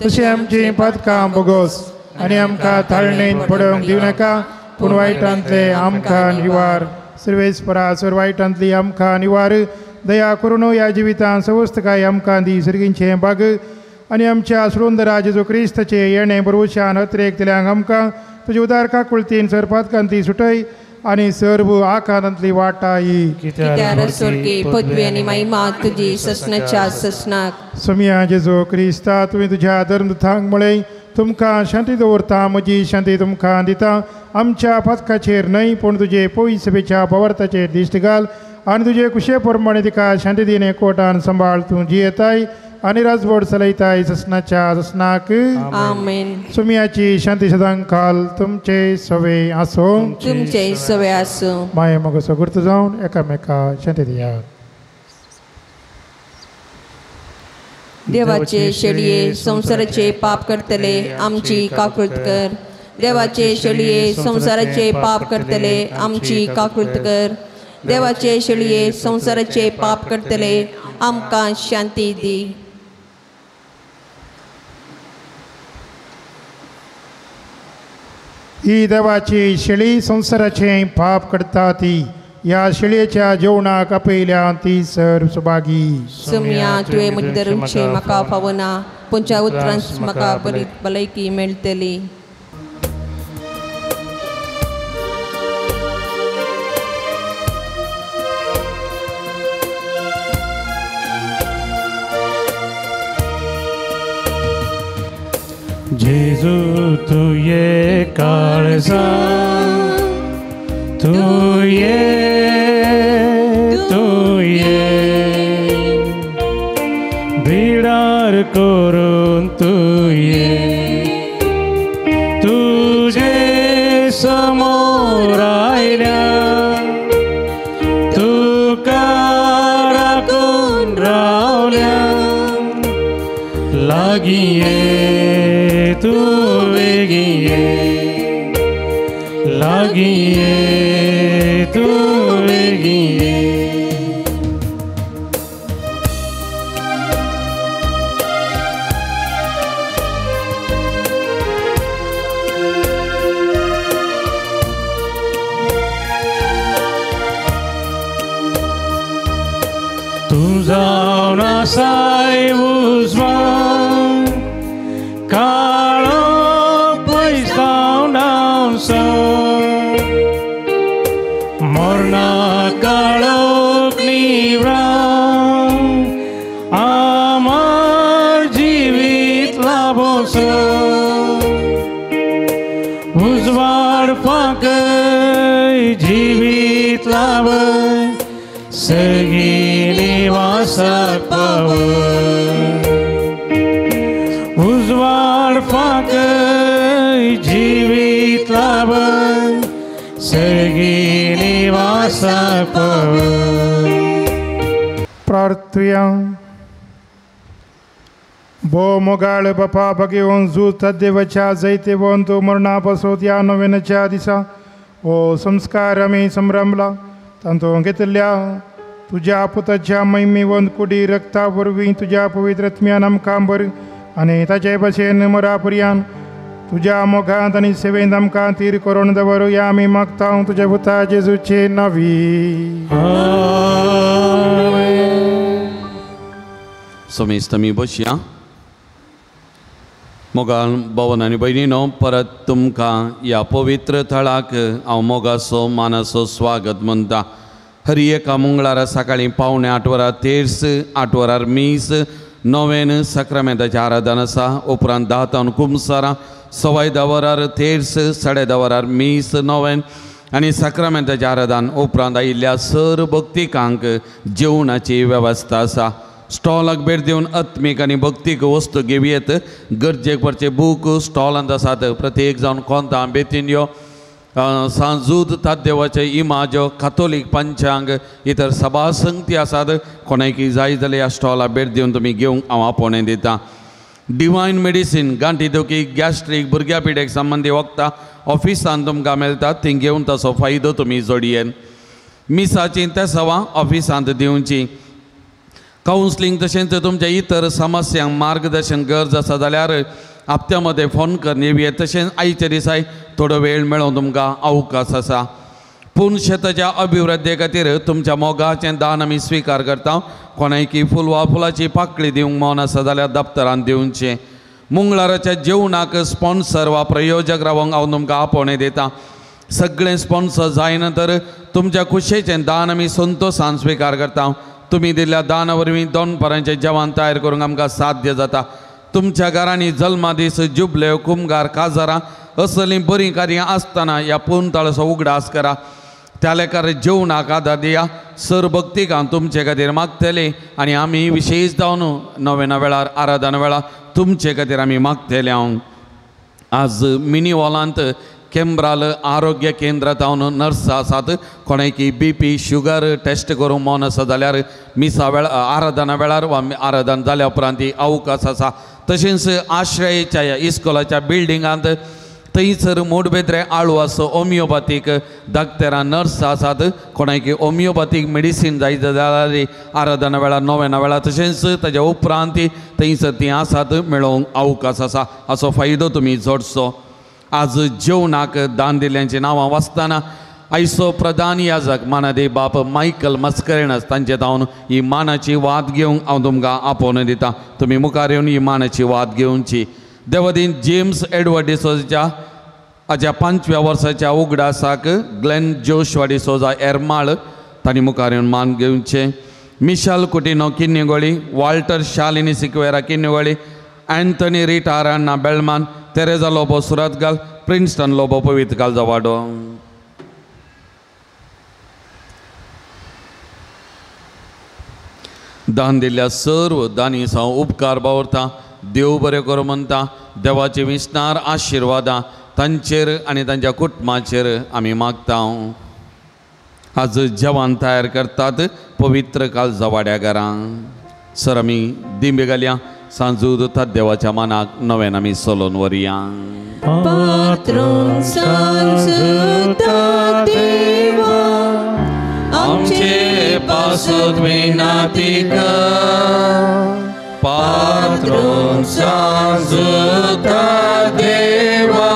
तशें आमचीं पदकां बोगोस आनी आमकां ताळणेन पडोवंक दिवं नाका, पूण वायटांतले आमकां निवार. सर्वेस्परा सर वायटांतली आमकां निवार. दया करून ह्या जिवितांत सवस्तकाय आमकां दी. सर्गींचें बाग आनी आमच्या सुरुंदरा जेजू क्रिस्ताचे येणें बरोवशान अत्रेक दिल्यांक आमकां तुजे उदार काकुळतीन सर पातकांतली सुटय आनी सर्व आकारांतली वाटाई. पदवी आनी महिमा तुजी ससनाच्या ससनाक. सोमिया जेजू क्रिस्ता, तुवें तुज्या धर्मदूतांक म्हळें, तुमकां शांती दवरता, म्हजी शांती तुमकां दिता. आमच्या पातकाचेर न्हय पूण तुजे पवित्र सभेच्या पवार्थाचेर दिश्ट घाल आनी तुजे कुशे प्रमाणे तिका शांती दीन एकवटान सांबाळ. तूं जियेताय आनी राजवट चलयताय ससनाच्या ससनाक. आमेन. सुमियाची शांती सदांकाल तुमचे सवे आसूं. तुमचे सवे आसूं. माये मोगाचो गुर्त जावन एकामेका शांती दियात. देवाचे शेळये संवसाराचे पाप करतले आमची काकूळत कर. देवाचे शेळये संवसाराचे पाप करतले आमची काकूळत कर. देवाचे शेळये संवसाराचे पाप करतले आमकां शांती दी. ही देवाची शेळी संवसाराचे पाप करता ती ह्या शेळयेच्या जेवणाक आपयल्या ती सर्व सुभागी. सोम्या, तुवें म्हजें धरूचें म्हाका फावना, पूण उतरांच म्हाका बरी भलायकी मेळटली. जेजू तुये काळजा, तुये तुये बिडार करून तुये तुझे समोर आयल्या, तुका राखून रावल्या, लागीं ये तूं वेगीं ये, लागीं ये तूं वेगीं ये. तूं जावन आसाय उजवाड, काळो पयस जावन आसा, मरणा काळोख निवरान आमार जिवीत लाभोसो. उजवाड फांकय जिवीत लाभय, सगळीं निवासाक पावय. उजवाड फांकय जिवीत लाभय, सगळीं निवासाक पावय. प्रार्थुया. भो मोगाळ बापा भगेवन जूत तद्देवाच्या जैतेवन तूं मरणा पासत ह्या नोवेनाच्या दिसा हो संस्कार आमी संभ्रमला. तांतूं घेतिल्ल्या तुज्या पुताच्या महिमेवंत कुडी रक्ता वरवीं तुज्या पवित्र आत्म्यान आमकां बर आनी ताचे भशेन मरा पर्यान तुज्या मोगांत आनी सेवेंत आमकां तीर करून दवरुया आमी मागता तुज्या पुता जेजूचे नांवी. समेस्त आमी बसया. मोगान भवन आनी भयणीनो परत तुमकां ह्या पवित्र थळाक हांव मोगाचो मानाचो स्वागत म्हणटा. हर एका मंगळारा सकाळीं 7:45 वरां तेर्स, 8 वरार मीस, नोवेन साक्रामेंताचें आराधन आसा. उपरांत 10 तावन कुमसारां, 10:15 वरार तेर्स, 10:30 वरार मीस, नोवेन आनी साक्रामेंताचें आराधन. उपरांत आयिल्ल्या सर भक्तिकांक जेवणाची वेवस्था आसा. स्टॉलाक भेट दिवन आत्मीक आनी भक्तीक वस्तू घेवयेत. गरजेक पडचे बूक स्टॉलांत आसात. प्रत्येक जावन कोंता बेतीन यो सांजूद ताद्देवाचे इमाजो कातोलीक पंचांग इतर सभा संगती आसात. कोणाकी जाय जाल्यार ह्या स्टॉलाक भेट दिवन तुमी घेवंक हांव आपोवणें दितां. डिवायन मेडिसीन गांठी दुखी, गॅस्ट्रीक, भुरग्या पिडेक संबंदी वखदां ऑफिसान तुमकां मेळटा. ती घेवन ताचो फायदो तुमी जोडयेन. मिसाची तेसावां ऑफिसांत दिवची. कावन्सलिंग तशेंच तुमच्या इतर समस्यांक मार्गदर्शन गरज आसा जाल्यार हप्त्या मदें फोन करून येवया. तशेंच आयच्या दिसाय थोडो वेळ मेळोवन तुमकां अवकाश आसा. पूण शेताच्या अभिवृद्धी खातीर तुमच्या मोगाचें दान आमी स्विकार करता. कोणायकी फूल वा फुलाची पाकळी दिवंक मन आसा जाल्यार दप्तरान दिवचें. मंगळाराच्या जेवणाक स्पॉन्सर वा प्रयोजक रावंक हांव तुमकां आपोवणें दितां. सगळें स्पॉन्सर जायना तर तुमच्या खुशयेचें दान आमी संतोशान स्विकार करता. तुमी दिल्ल्या दाना वरवीं दोनपरांचें जेवण तयार करूंक आमकां साध्य जाता. तुमच्या घरांनी जल्मादीस, जुबले, कुमगार, काजारां असलीं बरीं कार्यां आसतना ह्या पुनताळाचो उगडास करा. त्या लेखार जेवणाक आदार दिया. सर भक्तिकां तुमचे खातीर मागतले आनी आमी विशेश जावन नोवेना वेळार आराधना वेळार तुमचे खातीर आमी मागतले. हांव आज मिनी हॉलांत केंब्राल आरोग्य केंद्रांत हांव नर्स आसात. कोणाकी बी पी शुगर टेस्ट करूंक मन आसा जाल्यार मिसा वेळार आराधना वेळार वा आराधन जाल्या उपरांत ती अवकाश आसा. तशेंच आश्रयाच्या इस्कोलाच्या बिल्डिंगांत थंयसर मोडबेद्रे आळू आसो होमियोपॅथीक डाक्टरां नर्स आसात. कोणाकी होमियोपॅथीक मेडिसीन जाय जाल्यार आराधना वेळार नोवेना वेळार तशेंच ताज्या उपरांत थंयसर तीं आसात मेळोवंक अवकाश आसा. हाचो फायदो तुमी जोडचो. आज जेवणाक दान दिल्ल्यांची नांवां वाचतना आयचो प्रधान याजक मानादे बाप मायकल मस्करेनस तांचे जावन ही मानाची वाद घेवंक हांव तुमकां आपोवणें दितां. तुमी मुखार येवन ही मानाची वाद घेवची. देवदीन जेम्स एडवर्ड डिसोजाच्या हाज्या 5व्या वर्साच्या उगडासाक ग्लेन जोशवा डिसोजा एरमाळ तांणी मुखार येवन मान घेवचें. Michel Coutinho Kinnigoli, Walter Shalini Sequeira Kinnigoli, Anthony Rita Aranha Belman, Teresa Lobo Surathkal, Princeton Lobo Pavitra Kaljawado. दान दिल्ल्या सर्व दानी हांव उपकार बावरता. देव बरें करूं म्हणटा. देवाचे विस्नार आशिर्वादां तांचेर आनी तांच्या कुटुंबाचेर आमी मागता. आज जेवण तयार करतात पवित्र कालजवाड्या घरां. सर आमी दिंबे घालया. सांजूद देवाच्या मानाक नव्यान आमी सोलोन वरया. पात्रून सांजूता देवा आमचे पासत विनाती कर. पात्रून सांजूता देवा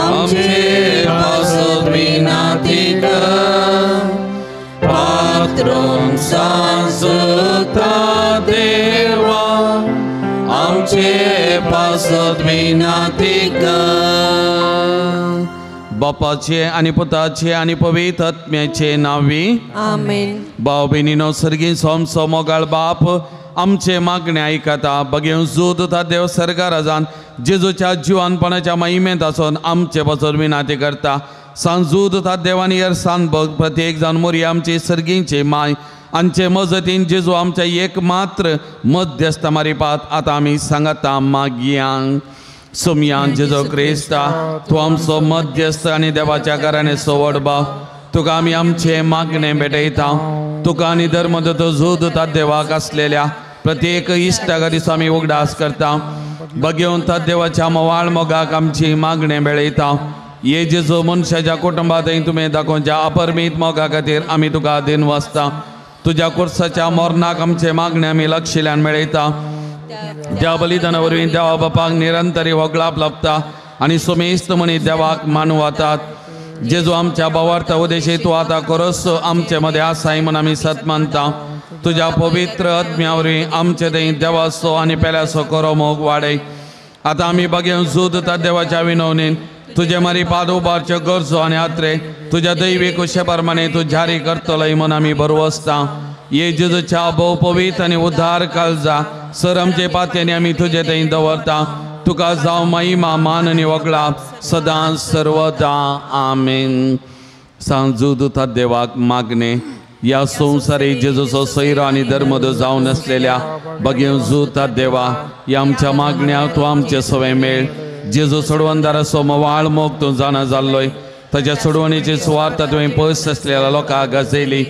आमचे पासत विनाती कर. पात्रून सांजूता देवा आमचे पासत विनाती कर. बापाचे आनी पुताचे आनी पवित्र आत्म्याचे नांवी आमेन. भाव भयणीनो सर्गीं सोमसो मोगाळ बाप आमचे मागणे आयकता. बगेवन जोत देव सरकाराजान जेजूच्या जिवानपणाच्या महिमेंत आसून आमचे पासून विनाती करता. सांजूद देवानी यर सान बग प्रत्येक जावन मोरी आमची सर्गींची माय आमचे मजतीन जेजू आमच्या एक मात्र मध्यस्थ मारिपात आतां आमी सांगता मागयांक. सोमयान जेजू क्रिस्ता तूं आमचो मध्यस्थ आनी देवाच्या घराणे सोवड भाव तुका आमी आमचे मागणे भेटयता. तुका आनी धर्मदत्त जोद देवाक आसलेल्या प्रत्येक इश्टा दिसा आमी उगडास करता. बगेवन देवाच्या मोवाळ मोगाक आमची मागणे मेळयता. ये जेजू मनशाच्या कुटुंबांत तुवें दाखोवच्या अपरमीत मोगा खातीर आमी तुका दिन वाचता. तुज्या कुर्साच्या मरणाक आमचे मागणे आमी लक्षिल्यान मेळयता. त्या बलिदाना वरवीं देवा बापाक निरंतरी वगळाप लाभता आनी सुमेस्त म्हणी देवाक मानू वतात. जेजू आमच्या भावार्थ उद्देशी तूं आतां करस आमचे मदें आसाय म्हूण आमी सत मानता. तुज्या पवित्र आत्म्या वरवीं आमचे थंय देवाचो आनी पेल्याचो करो मोग वाडय. आतां आमी बागेवन सूद देवाच्या विनवणीन तुजे मारी पाद उबारच्यो गरजो आनी आत्रे तुज्या दैवीक कुशे प्रमाणे तूं जारी करतलोय म्हूण आमी बरवसता. ये जेजूच्या भोव पवित्र आनी उद्धार काळजा सर आमचे पात्यांनी आमी तुजे थंय दवरता. तुका जावं महिमा मान आनी वगळा सदां सर्वदा. आमेन. सांजू दुता देवाक मागणे ह्या संवसारी जेजूचो सैरो आनी धर्मदो जावन आसलेल्या बगेवन जुता देवा ह्या आमच्या मागण्या तूं आमचे सवय मेळ. जेजू सोडवणदाराचो मवाळ मोग तूं जाणा जाल्लोय ताच्या सोडवणीची सुवार्थ तुवें पयस आसलेल्या लोकांक गाजयली.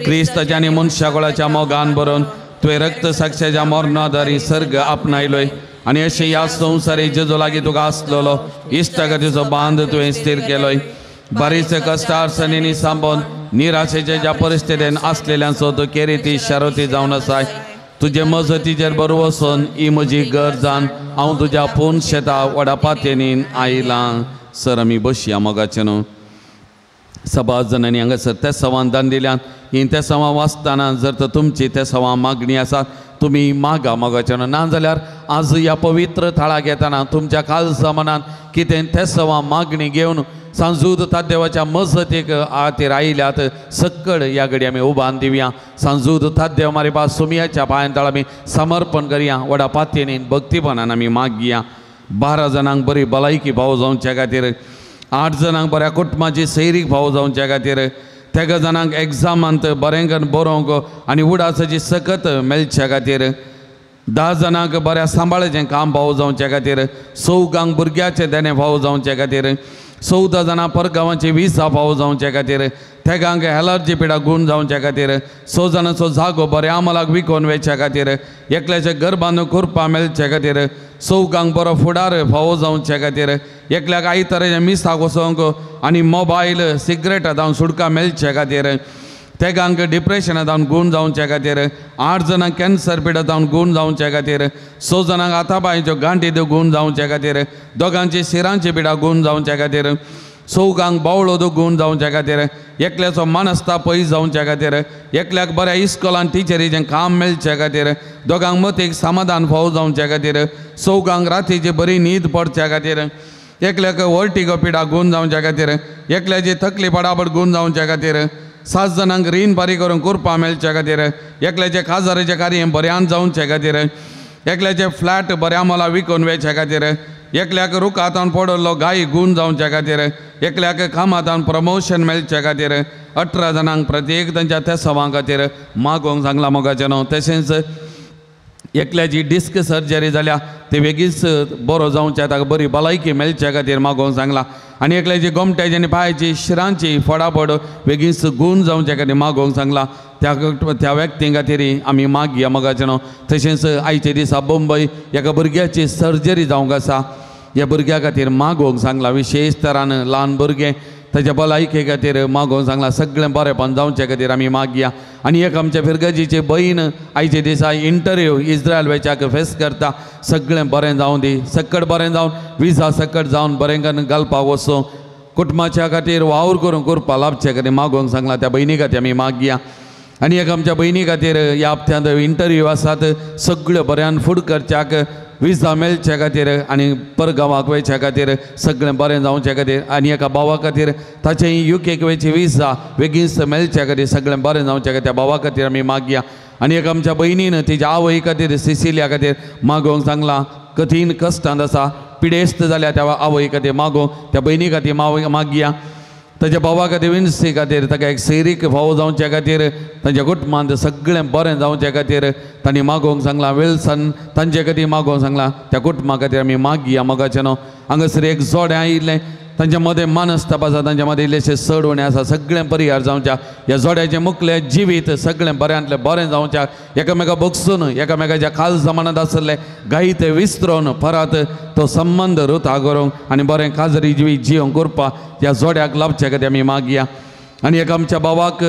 क्रिस्ताच्या आनी मनशाकुळाच्या मोगान भरून तुवें रक्त साक्षाच्या मरणादारी सर्ग आपणायलोय आनी अशें ह्या संवसारी जेजू लागीं तुका आसलेलो इश्टागतीचो बांद तुवें स्थीर केलोय. बारीचे कश्ट अडचणींनी सांबोन निराशेच्या ज्या परिस्थितीन आसलेल्यांचो तूं केरीती शारोती जावन आसाय. तुजे मजतीचेर बरो वचून ही म्हजी गरजान हांव तुज्या पूर्ण शेता व्हडा पातयेन आयलां. सर आमी बसया मोगाचें न्हू. सभा जाणांनी हांगासर ते सवान दान दिल्यान ही ते सवां वाचतना जर तर तुमची ते सवां मागणी आसा तुमी मागा मोगाचें न्हू. ना जाल्यार आज ह्या पवित्र थळाक येतना तुमच्या काळजा मनान कितें ते सवां मागणी घेवन सांजूद तादेवाच्या मजतीक आतीर आयल्यात सक्कड ह्या घडी आमी उबान दिवया. सांजूद तादेव मारी पास सुमयाच्या पांयान तळ आमी समर्पण करया. व्हडा पातयेन भक्तीपणान आमी मागया. 12 जाणांक बरी भलायकी भाव जावच्या खातीर, 8 जाणांक बऱ्या कुटुंबाची सैरीक भाव जावच्या खातीर, 13 जाणांक एग्जामांत बरें करून बरोवंक आनी उडासाची सकत मेळच्या खातीर, 10 जाणांक बऱ्या सांबाळाचें काम भाव जावच्या खातीर, 4 भुरग्याचें देणें भाव जावच्या खातीर, 14 जाणां परगांवाची विसा फावो जावचे खातीर, 3 एलर्जी पिडा गूण जावचे खातीर, 6 जाणांचो जागो बऱ्या अमलाक विकोवन वयच्या खातीर, एकल्याचे घर बांदून कुरपा मेळचे खातीर, 4 बरो फुडार फावो जावचे खातीर, एकल्याक आयताराचें मिसाक वचोंक आनी मोबायल सिगरेटा जावन सुटका मेळचे खातीर, 3 डिप्रेशना जावन गूण जावचे खातीर, 8 जाणांक कॅन्सर पिडा जावन गूण जावचे खातीर, 6 जाणांक हातापांयच्यो गांठी गूण जावचे खातीर, 2 शिरांची पिडा गूण जावचे खातीर, 4 बावळो गूण जावचे खातीर, एकल्याचो मनस्ताप पयस जावचे खातीर, एकल्याक बऱ्या इस्कोलान टिचरीचें काम मेळचे खातीर, 2 मतीक समाधान फावो जावचे खातीर, 4 रातीची बरी न्हीद पडच्या खातीर, एकल्याक वर्टिगो पिडा गूण जावचे खातीर, एकल्याची तकली पडापड गूण जावचे खातीर, 7 जाणांक रीण फारीक करून कुरपा मेळचे खातीर, एकल्याचे काजाराचें कार्य बऱ्यान जावचे खातीर, एकल्याचे फ्लॅट बऱ्या मोला विकून वयचे खातीर, एकल्याक रुखांत पडिल्लो गाय गूण जावचे खातीर, एकल्याक कामांत प्रमोशन मेळचे खातीर, 18 जाणांक प्रत्येक तांच्या त्या सवां खातीर मागोवंक सांगलां मोगाचें न्हू. तशेंच एकल्याची डिस्क सर्जरी जाल्या ते बेगीच बरो जावच्या ताका बरी भलायकी मेळचे खातीर मागोवंक सांगलां. आनी एकल्याची गोमट्याची आनी पांयाची शिरांची फोडाफोड बेगीच गूण जावचे खातीर मागोवंक सांगलां. त्या व्यक्तीं खातीर आमी मागया मोगाचें न्हू. तशेंच आयचे दिसा बंबय एका भुरग्याची सर्जरी जावंक आसा ह्या भुरग्या खातीर मागोवंक सांगलां. विशेश तरान ल्हान भुरगें ताच्या भलायके खातीर मागोवंक सांगलां. सगळें बरेंपण जावचे खातीर आमी मागया. आनी एक आमच्या फिरगजीची बहीण आयचे दिसा इंटरव्यू इस्रायल वेच्याक फेस करता. सगळें बरें जावं दी, सक्कड बरें जावन विजा सक्कड जावन बरें करून घालपाक वचूं, कुटुंबाच्या खातीर वावर करून करपा लाभचे खातीर मागोवंक सांगलां. त्या भयणी खातीर आमी मागया. आनी एक आमच्या भयणी खातीर ह्या हप्त्यांत इंटरव्यू आसात सगळ्यो बऱ्यान फूड करच्याक विजा मेळचे खातीर आनी परगांवाक वयच्या खातीर सगळें बरें जावचे खातीर, आनी एका भावा खातीर ताचें युकेक वयची विजा बेगीन मेळचे खातीर सगळें बरें जावचे खातीर त्या भावा खातीर आमी मागया. आनी एक आमच्या भयणीन तिच्या आवय खातीर सिसिलिया खातीर मागोवंक सांगलां. कठीण कश्टांत आसा पिडेस्त जाल्या त्या आवय खातीर मागोवंक त्या भयणी खातीर मागया. ताच्या भावा खातीर विन्सी खातीर ताका एक सैरीक फावो जावचे खातीर तांच्या कुटुंबांत सगळें बरें जावचे खातीर तांणी मागोवंक सांगलां. विल्सन तांचे खातीर मागोवंक सांगलां. त्या कुटुंबा खातीर आमी मागया मोगाचें न्हू. हांगासर एक जोडें आयिल्लें तांच्या मदें मानसताप आसा, तांच्या मदें इल्लेशें चड उणें आसा. सगळें परिहार जावच्या ह्या जोड्याचें मुखलें जिवीत सगळें बऱ्यांतलें बरें जावच्या, एकामेका बगसून एकामेकाच्या खाल जमानांत आसलें गायी ते विसरोन परत तो संबंद रुता करूंक आनी बरें काजरी जिवीत जिवंक करपा ह्या जोड्याक लाभचे खातीर आमी मागया. आनी एक आमच्या भावाक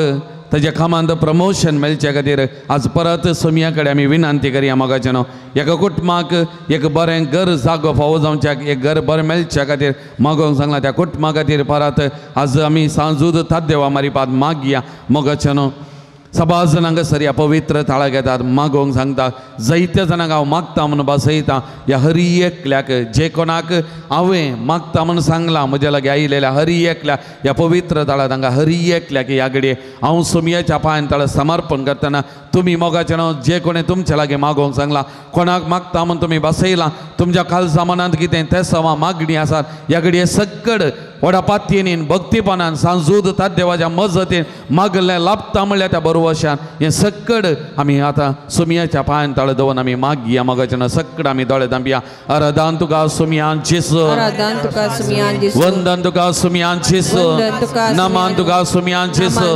ताच्या कामांत प्रमोशन मेळचे खातीर आज परत सोमया कडेन आमी विनंती करया मोगाचें न्हू. एका कुटुंबाक एक बरें घर जागो फावो जावच्याक एक घर बरें मेळच्या खातीर मागोवंक सांगलां. त्या कुटुंबा खातीर परत आज आमी सांजूद तादेवा मारिपाद मागया मोगाचें न्हू. सबाज जाणांक सर ह्या पवित्र थाळा घेतात मागोवंक सांगता जायत्या जाणांक हांव मागता म्हणून बसयता ह्या हरी एकल्याक जे कोणाक हांवें मागता म्हणून सांगलां म्हज्या लागीं आयिल्ल्या हरी एकल्या ह्या पवित्र थाळा तांकां हरी एकल्याक ह्या घडये हांव सोमयाच्या पांयान ताळा समर्पण करतना तुमी मोगाचें नांव जे कोणें तुमच्या लागीं मागोवंक सांगलां कोणाक मागता म्हूण तुमी बसयलां तुमच्या कालजा मनांत कितें तें सवा मागणी आसात ह्या घडये सक्कड व्हडा पातयेन भक्तीपणान सांजूद देवाच्या मजतीन मागलें लाभता म्हणल्यार त्या बरोवशान हें सक्कड आमी आतां सोमयाच्या पांयान ताळो दवरून आमी मागया मोगाचें नांव सक्कड आमी दोळे धांपया. आराधन तुका सोमयान जेजू, आराधन तुका सोमयान जेजू, वंदन तुका सोमयान जेजू, नमन तुका सोमयान जेजू,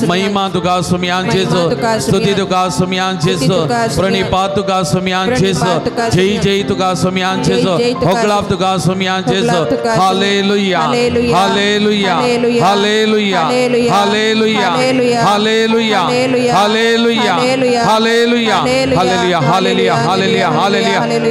महिमा तुका सोमयान जेजू, स्तुती तुका सोमयान जेजू, प्रणिपात तुका सोमयान जेजू, जय जय तुका सोमयान जेजू, होगळाप तुका सोमयान जेजू. Hallelujah, hallelujah, hallelujah, hallelujah, hallelujah, hallelujah, hallelujah, hallelujah, hallelujah, hallelujah, hallelujah, hallelujah,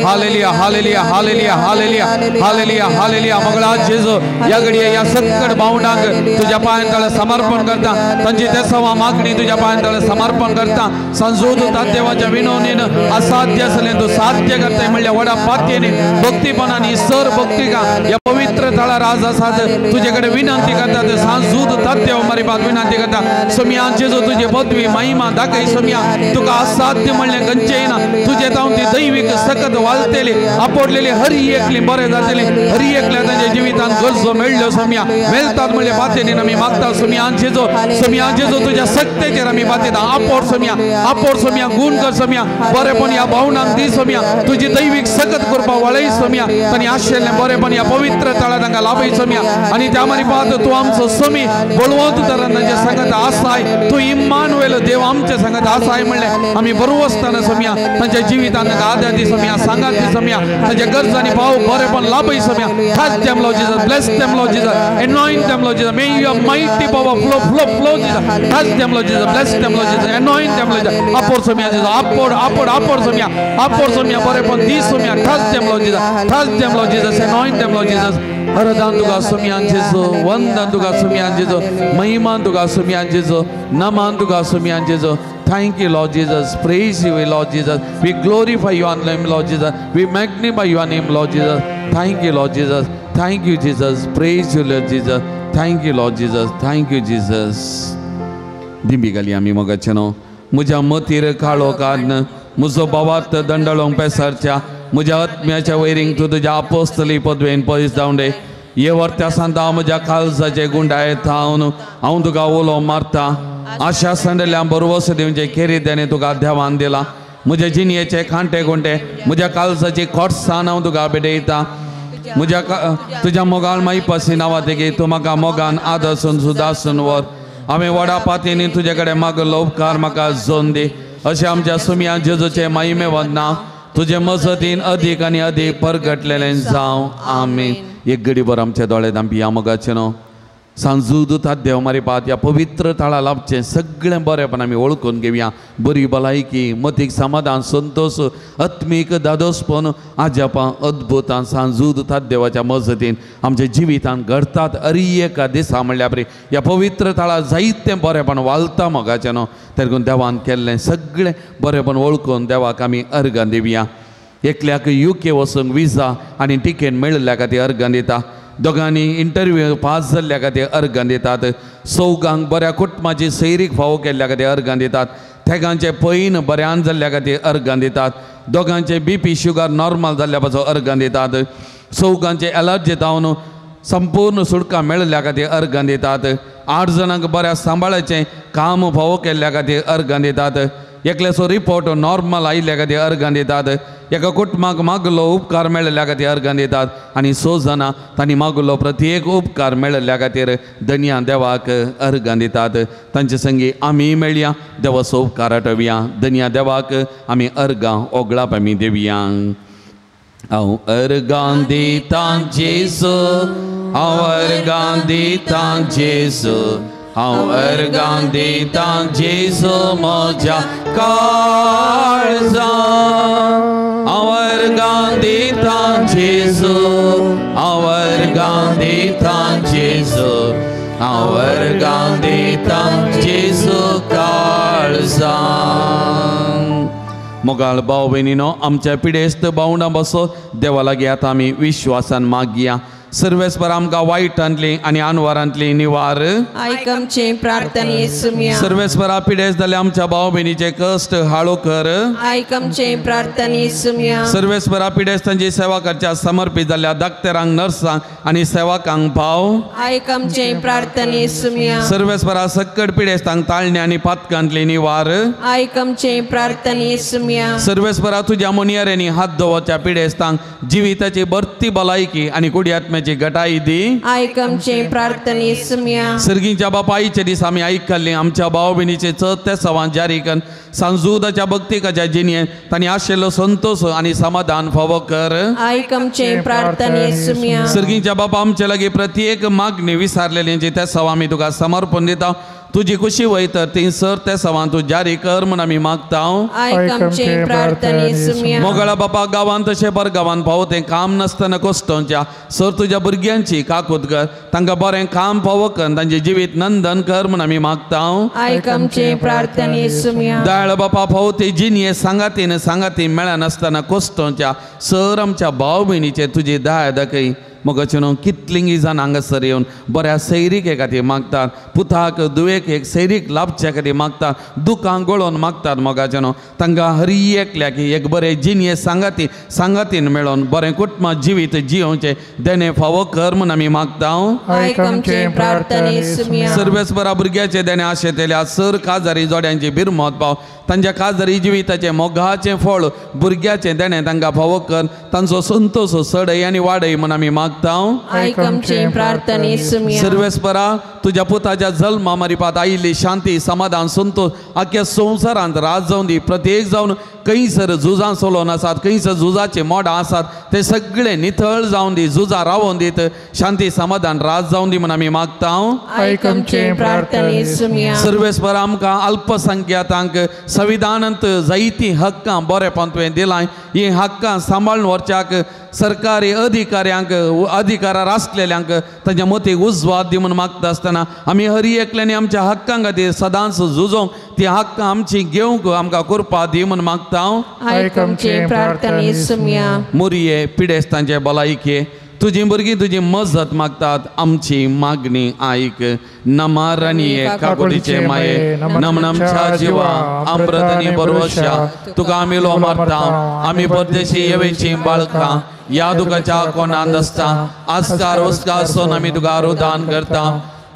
hallelujah, hallelujah, hallelujah, hallelujah, hallelujah. Mangala जेजू ह्या घडये ह्या सक्कड भावनांक तुज्या पांयान तळ समर्पण करता तांची तेसवा मागणी तुज्या पांयान तळ समर्पण करता. संजोद देवाच्या विनवणीन असाध्य आसलें तूं साध्य करताय म्हणल्यार व्हडा पातयेन भक्तीपणान सर भक्तिका ह्या पवित्र थळार आज आसात तुजे कडेन विनंती करतात. सांजूद देव मारी बात विनंती करता सोमया जेजू तुजी पदवी महिमा दाखय सोमया. तुका असाध्य म्हणलें खंयचें ना तुजे जावन ती दैवीक सकत वालतली आपोडलेली हरी एकली बरें जातलें हरी एकल्या तांच्या जिवितांत गरजो मेळ्ळ्यो सोमया मेळटात म्हणलें बातेन आमी मागता सोमया जेजू. सोमया जेजू तुज्या सक्तेचेर आमी बातेता आपोड सोमया, आपोड सोमया, गुण कर सोमया, बरेंपण ह्या भावनांक दी सोमया, तुजी दैवीक सकत करपा वळय सोमया. तांणी आशिल्लें बरेंपण ह्या पवित्र थळार तांकां लाभय सोमया. आनी त्या मारी पात तूं आमचो सोमी बळवंत तरान तांच्या सांगत आसाय तूं इम्मानुएल देव आमच्या सांगत आसाय म्हणलें आमी बरो आसतना सोमया तांच्या जिवितांत आदार दी सोमया, सांगात दी सोमया, तांच्या गरजांनी पाव बरेंपण लाभय Somaiya. Touch them, Lord Jesus. Bless them, Lord Jesus. Anoint them, Lord Jesus. May your mighty power flow, flow, flow, Jesus. Touch them, Lord Jesus. Bless them, Lord Jesus. Anoint them, Lord Jesus. Upward Somiya, Jesus. Upward, upward, upward Somiya. Upward Somiya. बरेपण the Somiya. Touch them, Lord Jesus. Touch them, Lord Jesus. Anoint them, Lord Jesus. आराधन तुका सोमयान जेजू, वंदन तुका सोमयान जेजू, महिमा तुका सोमयान जेजू, नमन तुका सोमयान जेजू. Thank you, Lord Jesus. Praise you, Lord Jesus. We glorify your name, Lord Jesus. We magnify your name, Lord Jesus. Thank you, Lord Jesus. Thank you, Jesus. Praise you, Lord Jesus. Thank you, Lord Jesus. Thank you, Jesus. दिंबी घाली आमी मोगाचें न्हू म्हज्या मतीर काळो काडन म्हजो भावार्थ दंडळोंक पेसरच्या म्हज्या आत्म्याच्या वैरींक तूं तुज्या आपोस्तली पदवेन पयस जावन रे. हे वर्त्या सांता म्हज्या काळजाचे गुंडाये थावन हांव तुका उलो मारता. आशा सांडल्या बरवस दिवचे खेरीद्याने तुका देवान दिला. म्हज्या जिणयेचे खांटे गुंटे म्हज्या काळजाची खोटसान हांव तुका भेटयता. म्हज्या तुज्या मोगाळ माईपासी नांवा तेगी तूं म्हाका मोगान आदर्सून सुदासून व्हर. हांवें व्हडा पातयेनी तुजे कडेन मागलो उपकार म्हाका जोन दी. अशें आमच्या सुमया जेजूचे माहिमे वंदना तुजे मजतीन अदीक आनी अदीक परगटलेलें जावं. आमीन. एक घडीभर आमचे दोळे धांपया मोगाचें न्हू सांजूद देव मारी पात ह्या पवित्र थळा लाभचें सगळें बरेंपण आमी वळखून घेवया. बरी भलायकी, मतीक समाधान, संतोश, आत्मीक दादोसपण, आजापां, अद्भुतां सांजूद देवाच्या मजतीन आमच्या जिवितांत घडतात. अरी एका दिसा म्हणल्यार परी ह्या पवित्र थळा जायतें बरेंपण वालता मोगाचें न्हू. तेरकून देवान केल्लें सगळें बरेंपण वळखून देवाक आमी अर्गां दिवया. एकल्याक युके वचूंक विजा आनी टिकेट मेळिल्ल्या खातीर अर्गां दिता. दोगांनी इंटरव्यू पास जाल्ल्या खातीर अर्गां दितात. चौगांक बऱ्या कुटुंबाची सैरीक फावो केल्ल्या खातीर अर्गां दितात. थेगांचे पैन बऱ्यान जाल्ल्या खातीर अर्गां दितात. दोगांचे बीपी शुगर नॉर्मल जाल्ल्या पासून अर्गां दितात. चौगांचे एलर्जी जावन संपूर्ण सुटका मेळिल्ल्या खातीर अर्गां दितात. 8 जाणांक बऱ्या सांबाळाचें काम फावो केल्ल्या खातीर अर्गां दितात. एकल्याचो रिपोर्ट नॉर्मल आयिल्ल्या खातीर अर्गां दितात. एका कुटुंबाक मागलो उपकार मेळिल्ल्या खातीर अर्गां दितात. आनी 6 जाणां तांणी मागलो प्रत्येक उपकार मेळिल्ल्या खातीर धनया देवाक अर्गां दितात. तांचे संगी आमी मेळया देवाचो उपकार आठोवया. धनया देवाक आमी अर्गां ओगळाप आमी दिवया. हांव अर्गां दितां जेजू, हांव अर्गां दितां जेजू, हांव अर्गां दितां जेजू म्हज्या काळजां. हांव अर्गां दितां जेजू, हांव अर्गां दितां जेजू, हांव अर्गां दितां जेजू काळजां. जावं. मोगाळ भाव भयणीनो, आमच्या पिडेस्त भावंडां बसो देवा लागीं आतां आमी विश्वासान मागया. सर्वेस्पर आमकां वायटांतली आनी आनवारांतली निवार. आयक आमचे प्रार्थने सुम्या. सर्वेस्परा पिडेस जाल्ले आमच्या भाव भयणीचे कश्ट हाळो कर. आयक आमचे प्रार्थने सुम्या. सर्वेस्परा पिडेस्तांची सेवा करच्या समर्पित जाल्ल्या डाक्टरांक, नर्सांक आनी सेवकांक पाव. आयक आमचे प्रार्थने सुम्या. सर्वेस्परा सक्कड पिडेस्तांक ताळणे आनी पातकांतली निवार. आयक आमचे प्रार्थने सुम्या. सर्वेस्परा तुज्या मोनियाऱ्यांनी हात दवरच्या पिडेस्तांक जिविताची बर्ती भलायकी आनी कुडी आत्म्याची गटाई दी. आयक आमचे प्रार्थने सुम्या. सर्गीच्या बापाईचे दीस आमी आयकल्ले आमच्या भाव भयणीचे चड ते सवां जारी करून सांजूदाच्या भक्तिकाच्या जिणेंत तांणी आशिल्लो संतोष आनी समाधान फावो कर. आयक आमचे प्रार्थने सुम्या. सर्गीच्या बापा, आमचे लागीं प्रत्येक मागणी विसारलेल्यांची ते सवां आमी तुका समर्पण दिता. तुजी खुशी वयतर ती सर ते सवां तूं जारी कर म्हूण आमी मागता. आयक आमचे प्रार्थने सुम्या. मोगळा बापा, गांवांत तशें पर गांवांत पावो तें काम नासतना कोश्टोंच्या सर तुज्या भुरग्यांची काकूत कर, तांकां बरें काम फावो कर, तांचें जिवीत नंदन कर म्हूण आमी मागता. आयक आमचे प्रार्थने सुम्या. दयाळ बापा, फावो ती जिणये सांगातीन सांगाती मेळनासतना कोश्टोंच्या सर आमच्या भाव भयणीचे तुजी दया दाखय. मोगाचे न्हू कितलींगी जाण हांगासर येवन बऱ्या सैरिके खातीर मागतात, पुताक दुवेक एक सैरीक लाभच्या खातीर मागतात, दुकां गळोवन मागतात. मोगाचे न्हू तांकां हरी एकल्याक एक बरें जिणये सांगाती सांगातीन मेळोवन बरें कुटुंब जिवीत जियोवचें देणें फावो कर म्हूण आमी मागता. आयक आमचे प्रार्थने सुम्या. सर्वेस्परा भुरग्याचें देणें आशेतल्या सर काजारी जोड्यांची बिरमत पाव, तांच्या काजारी जिविताचें मोगाचें फळ भुरग्याचें देणें तांकां फावो कर, तांचो संतोष सडय आनी वाडय म्हूण आमी मागता. आयक आमचे प्रार्थने सुम्या. सर्वेस्परा तुज्या पुताच्या जल्मा मारिपात आयिल्ली शांती समाधान संतोष आख्या संवसारांत राज जावन दी. प्रत्येक जावन खंयसर झुजां चलोवन आसात, खंयसर झुजाचे मोडां आसात ते सगळे नितळ जावन दी, झुजां रावोवन दीत, शांती समाधान राज जावन दी म्हूण आमी मागता. आयक आमचे प्रार्थने सुम्या. सर्वेस्पर आमकां अल्पसंख्यातांक संविधानांत जायतीं हक्कां बरेपण तुवें दिलां, हीं हक्कां सांबाळून व्हरच्याक सरकारी अधिकाऱ्यांक अधिकारार आसलेल्यांक तांच्या मतीक उजवात दी म्हूण मागता आसतना आमी हरी एकल्यांनी आमच्या हक्कां खातीर सदांच झुजोवंक ती हक्कां आमची घेवंक आमकां कृपा दी म्हूण मागता. आयक आमचे प्रार्थने सुम्या. मुरये पिडेस्तांचे भलायके तुजी भुरगीं तुजी मजत मागतात, आमची मागणी आयक. नमाराणये काकुलीचे माये, नमनमच्या जिवा अमृतानी बरोवशा, तुका आमी लो मारता, आमी परदेशी येवेची बाळकां ह्या दुखाच्या कोणांत आसता आस्कार उस्कार सोन आमी तुका रुदान करता.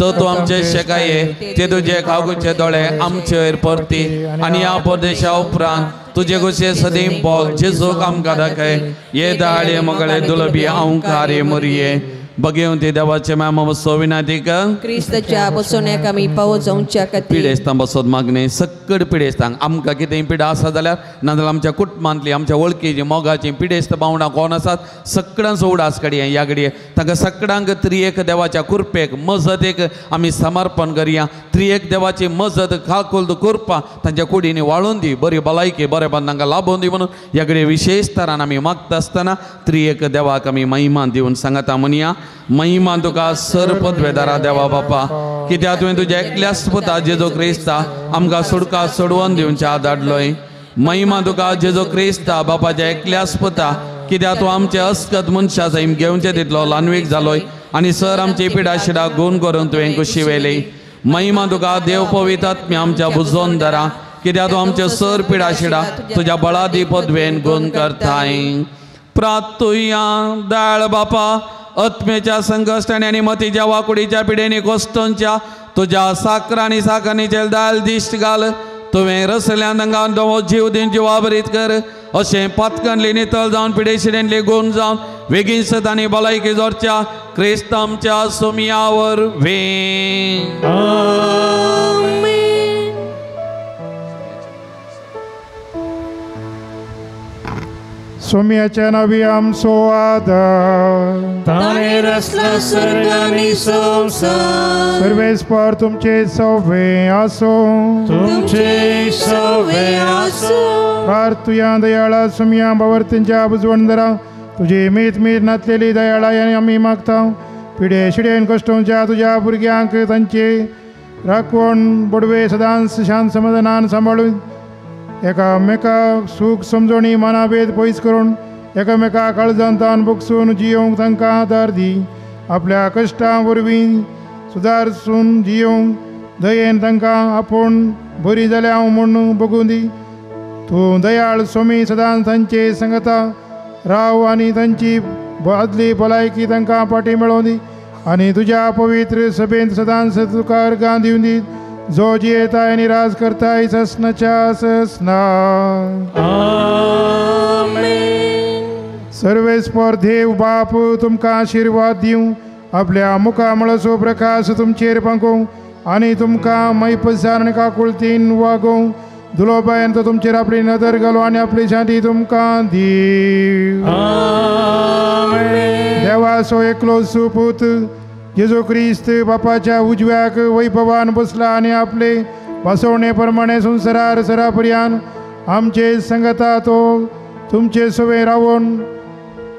तर तूं आमचे शेकाये ते तुजे कागूचे दोळे आमचेर परती आनी ह्या परदेशा उपरांत तुजे गोशे सदीं बोग जेजूक आमकां दाखय. ये दाळे मोगळे दुलबी अंकारे मुरये बगेवन ते देवाचे मामा बसो विनातीक क्रिस्ताच्या बसोण्याक आमी पावो जावच्या खातीर. पिडेस्तां बसोत मागणे सक्कड पिडेस्तांक आमकां कितें पिडा आसा जाल्यार नाजाल्यार आमच्या कुटुंबांतली आमच्या वळखीची मोगाची पिडेस्त भावंडां कोण आसात सगळ्यांचो उडास काडया ह्या घडये तांकां सगळ्यांक त्रिएक देवाच्या कृपेक मजतेक आमी समर्पण करया. त्रिएक देवाची मजत खाकुल कृपा तांच्या कुडींनी वाळून दी, बरी भलायकी बरेपण तांकां लाबोवन दी म्हणून ह्या घडये विशेश तरान आमी मागता आसतना त्रिएक देवाक आमी महिमा दिवन सांगता म्हणया. महिमा तुका सर पदवेदारा देवा बापा, कित्याक तुवें तुज्या एकल्याच पुता जेजो क्रिस्ता आमकां सुटका सोडवून दिवच्या धाडलोय. महिमा तुका जेजो क्रिस्ता बापाच्या एकल्याच पुता, कित्याक तूं आमचे अस्कत मनशा सैम घेवचे तितलो ल्हानवीक जालोय आनी सर आमची पिडा शिडा गुण करून तुवें कुशी व्हेली. महिमा तुका देव पवित्र आत्म्या आमच्या बुजोन दरा, कित्याक तूं आमचे सर पिडा शिडा तुज्या बळादी पदवेन गुण करताय. प्रातुया दयाळ बापा, आत्म्याच्या संकश्टांनी आनी मतीच्या वाकुडीच्या पिडेनी कोश्टोंच्या तुज्या साकरांनी साकरणीचेर दाल दिश्ट घाल. तुवें रसल्यान तांकां नवो जीव दिवन जिवाभरीत कर, अशें पातकांतली नितळ जावन पिडेशिडेंतली गुण जावन वेगीन सदांनी भलायकी जोडच्या क्रिस्त आमच्या सोमयावर वे. सोम्याच्या नावी आमचो आदार, ताणें रचला सर्ग आनी संवसार. सर्वेस्पर तुमचे सवे आसो, तुमचे सवे आसो. प्रार्थुया दयाळा सोम्या बावर्तींच्या बुजवणदरा तुजी मीत मीत नातलेली दयाळा आनी आमी मागता. पिडे शिडेन कश्टोंच्या तुज्या भुरग्यांक तांचे राखवण बडवे सदांच शांत समाधानान सांबाळून एकामेका सूख समजणी मानाभेद पयस करून एकामेका काळजान तान बगसून जियोंक तांकां आदार दी. आपल्या कश्टां वरवीं सुदारसून जियोंक दयेन तांकां आपूण बरी जाल्या हांव म्हूण बगूं दी. तूं दयाळ स्वामी सदांच तांचे संगता राव आनी तांची आदली भलायकी तांकां फाटी मेळोवं दी आनी तुज्या पवित्र सभेंत सदांच तुका अर्गां दिवं दी, जो जियेता आनी राज करताय ससनाच्या ससना. सर्वेस्पर देव बाप तुमकां आशिर्वाद दिवं, आपल्या मुखामळाचो प्रकाश तुमचेर पांगोवं आनी तुमकां मैपसान आनी काकुळतीन वागोवं. दुलोबायन तो तुमचेर आपली नदर घालूं आनी आपली शांती तुमकां दिवं. देवाचो एकलो सुपूत जेजू क्रिस्त बापाच्या उजव्याक वैभवान बसला आनी आपले बसवणे प्रमाणे संवसारार सरापर्यान आमचे संगता तो तुमचे सवे रावून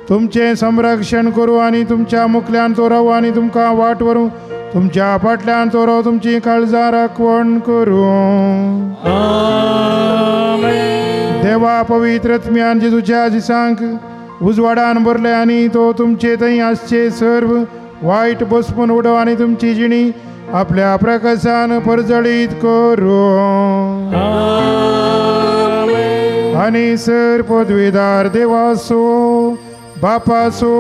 तुमचें संरक्षण करूं आनी तुमच्या मुखल्यान तो रावूं आनी तुमकां वाट व्हरूं, तुमच्या फाटल्यान तो राव तुमची काळजां राखवण करूं. देवा पवित्र आत्म्यान जेजूच्या दिसांक उजवाडान भरले आनी तो तुमचे थंय आसचे सर्व वायट बसपून उडोव आनी तुमची जिणी आपल्या प्रकाशान परजळीत करूं. आनी सर पदवीदार देवासो बापासो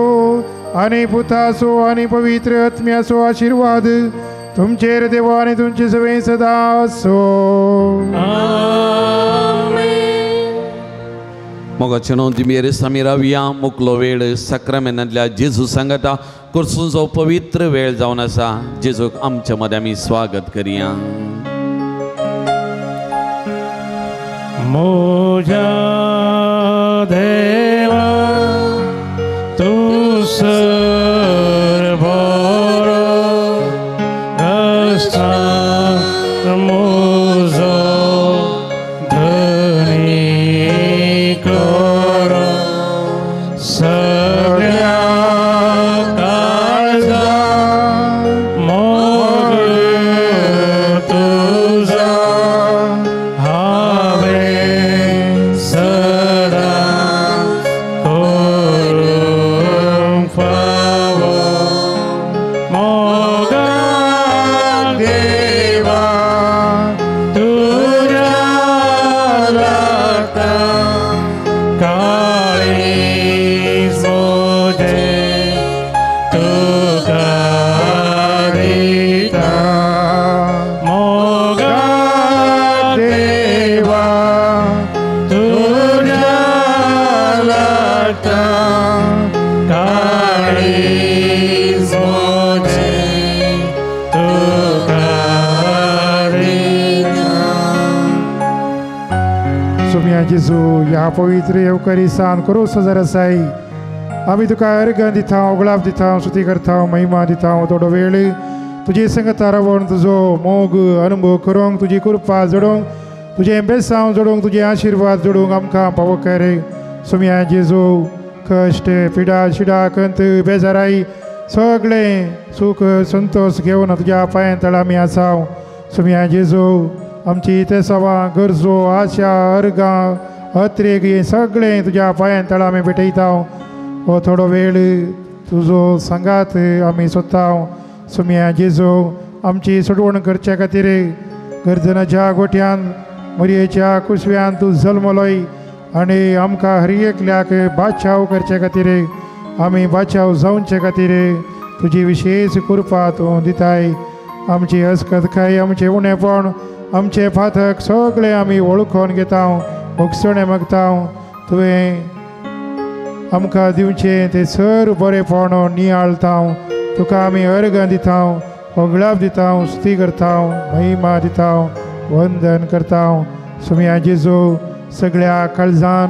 आनी पुतासो आनी पवित्र आत्म्याचो आशिर्वाद तुमचेर देवा आनी तुमचे सवे सदां आसो. मोगाचे न्हू दिमेर आमी रावया. मुकलो वेळ साक्रामेंतांतल्या जेजू सांगता कोर्सूंचो पवित्र वेळ जावन आसा. जेजूक आमच्या मदें आमी स्वागत करया. म्हज्या देवा तूं सर बरो रस्ता म्हजो धनी कर सगळ्या काळजा मोग तुजो हांवें सदां करूंक फावो. मोगा देवा तुज्या लागता काळीज म्हजें तुका दिता. मोगा देवा तुज्या लागता काळीज म्हजें तुका दिता. सुम्या जेजू ह्या पवित्र येवकारिसान करो सजार आसाय. आमी तुका अर्गां दिता, उगळाप दिता, स्तुती करता, महिमा दिता. थोडो वेळ तुजे संगता रावून तुजो मोग अनुभव करूंक, तुजी कृपा जोडूंक, तुजें बेसांव जोडूंक, तुजे आशिर्वाद जोडूंक आमकां पावो कर. सुम्या जेजू कश्ट पिडा शिडा कंत बेजाराय सगळें सूख संतोष घेवन तुज्या पांयां तळा आमी आसा. सुम्या जेजू आमची तेसावां गरजो आशा अर्गां अत्रेक हें सगळें तुज्या पांयां तळा आमी भेटयता. हो थोडो वेळ तुजो सांगात आमी सोदता. सुम्या जेजू आमची सोडवण करच्या खातीर गर्जनाच्या गोठ्यान मरयेच्या कुसव्यान तूं जल्मलोय आनी आमकां हर एकल्याक बादशाव करचे खातीर आमी बादशाव जावचे खातीर तुजी विशेश कृपा तूं दिताय. आमची अस्कतकाय आमचें उणेपण आमचें फातक सगळें आमी वळखून घेता, भोगसणें मागता. तुवें आमकां दिवचें तें सर बरेपण नियाळता. तुका आमी अर्गां दिता, होगळाप दिता, स्तुती करता, महिमा दिता, वंदन करता. सुम्या जेजू सगळ्या काळजान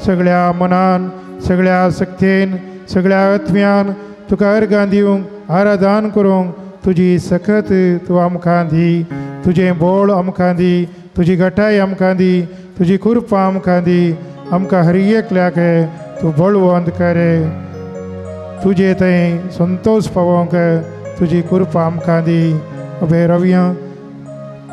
सगळ्या मनान सगळ्या शक्तेन सगळ्या आत्म्यान तुका अर्गां दिवंक आराधन करूंक तुजी सकत तूं आमकां दी, तुजें बोळ आमकां दी, तुजी गटाय आमकां दी, तुजी कृपा आमकां दी. आमकां हर एकल्याक तूं बळवंत कर, तुजे थंय संतोष पावोवंक तुजी कृपा आमकां दी. अभय रवया.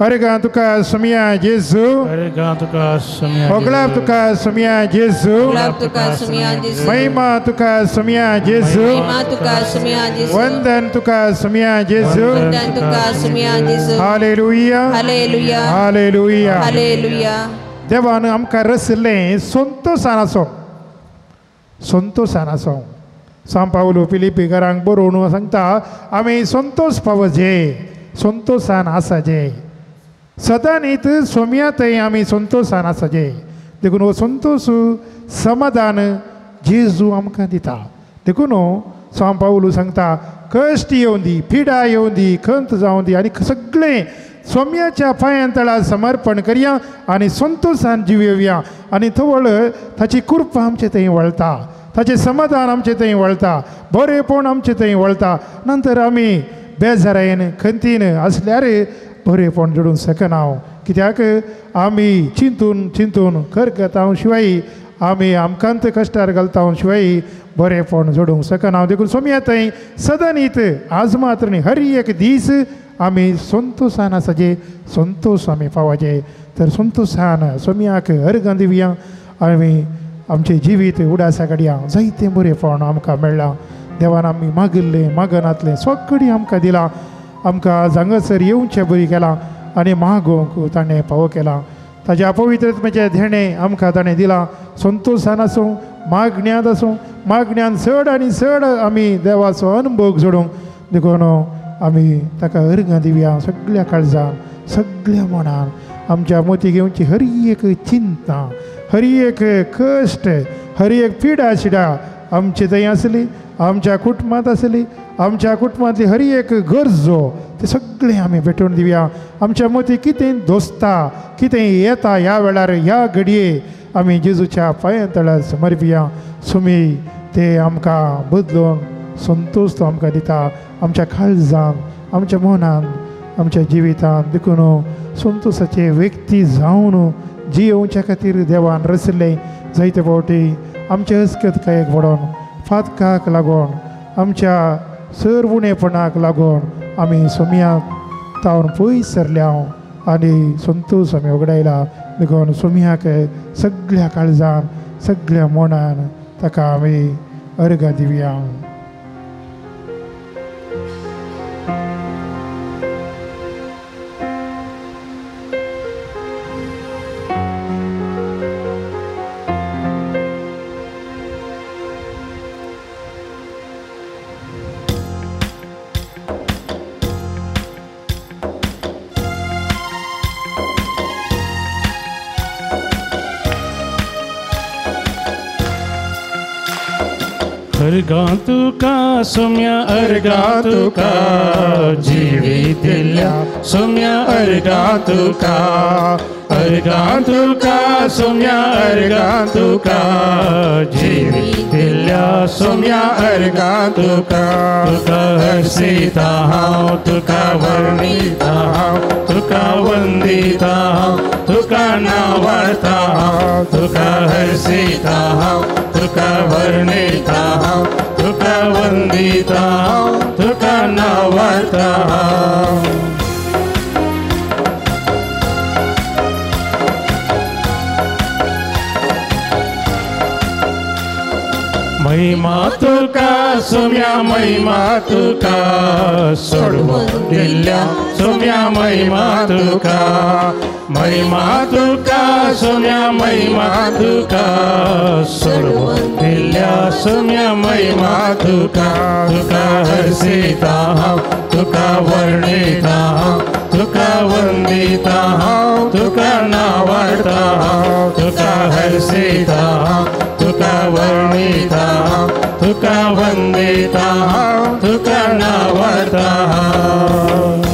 अर्गां तुका सोमया जेजू, अर्गां तुका सोमया, होगळाप तुका सोमया जेजू, होगळाप तुका सोमया जेजू, महिमा तुका सोमया जेजू, महिमा तुका सोमया जेजू, वंदन तुका सोमया जेजू, वंदन तुका सोमया जेजू. Hallelujah, hallelujah, hallelujah, hallelujah. देवान आमकां रसिल्लें संतोसान आसो, संतोसान आसो. सांव पावलो फिलिपीकारांक बरोवन सांगता आमी संतोष पावजे, संतोसान आसाजे सदां न्हीत सोमया थंय आमी संतोसान आसाजे. देखून हो संतोष समाधान जेजू आमकां दिता. देखून सांव पावलो सांगता कश्ट येवं दी, पिडा येवं दी, खंत जावं दी आनी सगळें सोम्याच्या पांयां तळा समर्पण करया आनी संतोसान जिवेवया. आनी थवळ ताची कृपा आमचे थंय वळता, ताचें समाधान आमचे थंय वळता, बरेपण आमचे थंय वळता. नंतर आमी बेजारायेन खंतीन आसल्यार बरेपण जोडूंक शकना. कित्याक आमी चिंतून चिंतून करगता शिवाय आमी आमकांत कश्टार घालता शिवाय बरेपण जोडूंक शकना. देखून सोमया थंय सदांनीत आज मात्र न्ही हर एक दीस आमी संतोसान आसाजे, संतोष आमी पावाचे. तर संतोसान सोमयाक अर्गां दिवया. आमी आमचें जिवीत उडासा काडया. जायतें बरेपण आमकां मेळ्ळां. देवान आमी मागिल्लें मागनातलें सगळें आमकां दिलां. आमकां आज हांगासर येवचें बरी केलां आनी मागोवंक ताणें पावो केलां. ताज्या पवित्रत्माचें धेणें आमकां ताणें दिलां. संतोसान आसूं, मागण्यांत आसूं, मागण्यान चड आनी चड आमी देवाचो अनुभव जोडूंक. देखून आमी ताका अर्गां दिवया सगळ्या काळजान, सगळ्या मनान. आमच्या मोती घेवची हर एक चिंता, हर एक कश्ट, हर एक पिडा शिडा आमचे थंय आसली, आमच्या कुटुंबांत आसली, आमच्या कुटुंबांतली हर एक गरजो ते सगळें आमी भेटोवन दिवया. आमच्या मती कितें दोसता, कितें येता ह्या वेळार ह्या घडये आमी जेजूच्या पांयां तळार समर्पिया. सुमी ते आमकां बदलून संतोष तो आमकां दिता आमच्या काळजान, आमच्या मनान, आमच्या जिवितान. देखून संतोषाचे व्यक्ती जावन जियोवच्या खातीर देवान रचलें. जायते फावटी आमच्या अस्कतकायेक पडोन, फातकाक लागून, आमच्या सर उणेपणाक लागून आमी सोमयाक तावन पयस सरल्या आनी संतोष आमी उगडायला. देखून सोमयाक सगळ्या काळजान, सगळ्या मनान ताका आमी अर्गां दिवया. अर्गां तुका सोम्या, अर्गां तुका जिवितिल्ल्या सोम्या, अर्गां तुका, अर्गां तुका सोम्या, अर्गां तुका जिवितिल्ल्या सोम्या, अर्गां तुका. तुका हर्षिता हांव, तुका वर्णिता हांव, तुका वंदिता हांव, तुका नावाडता हांव. तुका हर्षिता हांव, तुका वर्णिता हांव, तुका वंदिता हांव, तुका नावाडता हांव. महिमा तुका सोम्या, महिमा तुका सोडवून दिल्ल्या सोम्या, महिमा तुका, महिमा तुका सोम्या, महिमा तुका सोडवून दिल्ल्या सोम्या, महिमा तुका. तुका हर्षिता हांव, तुका वर्णिता हांव, तुका वंदिता हांव, तुका नावाडता हांव. तुका हर्षिता हांव, तुका वर्णिता हांव, तुका वंदिता हांव, तुका नावाडता हांव.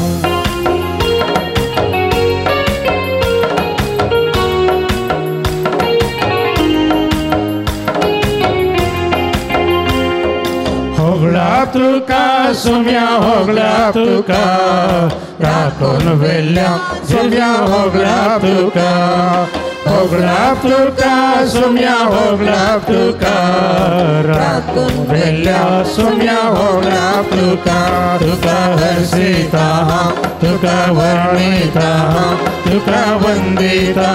होगळा तुका सोम्या, होगळा तुका राखून वेल्या सोम्या, होगळा तुका, होगळा तुका सोम्या, होगळा तुका राखून वेल्या सोम्या, होगळा तुका. तुका हर्षिता हांव, तुका वर्णिता तुका वंदिता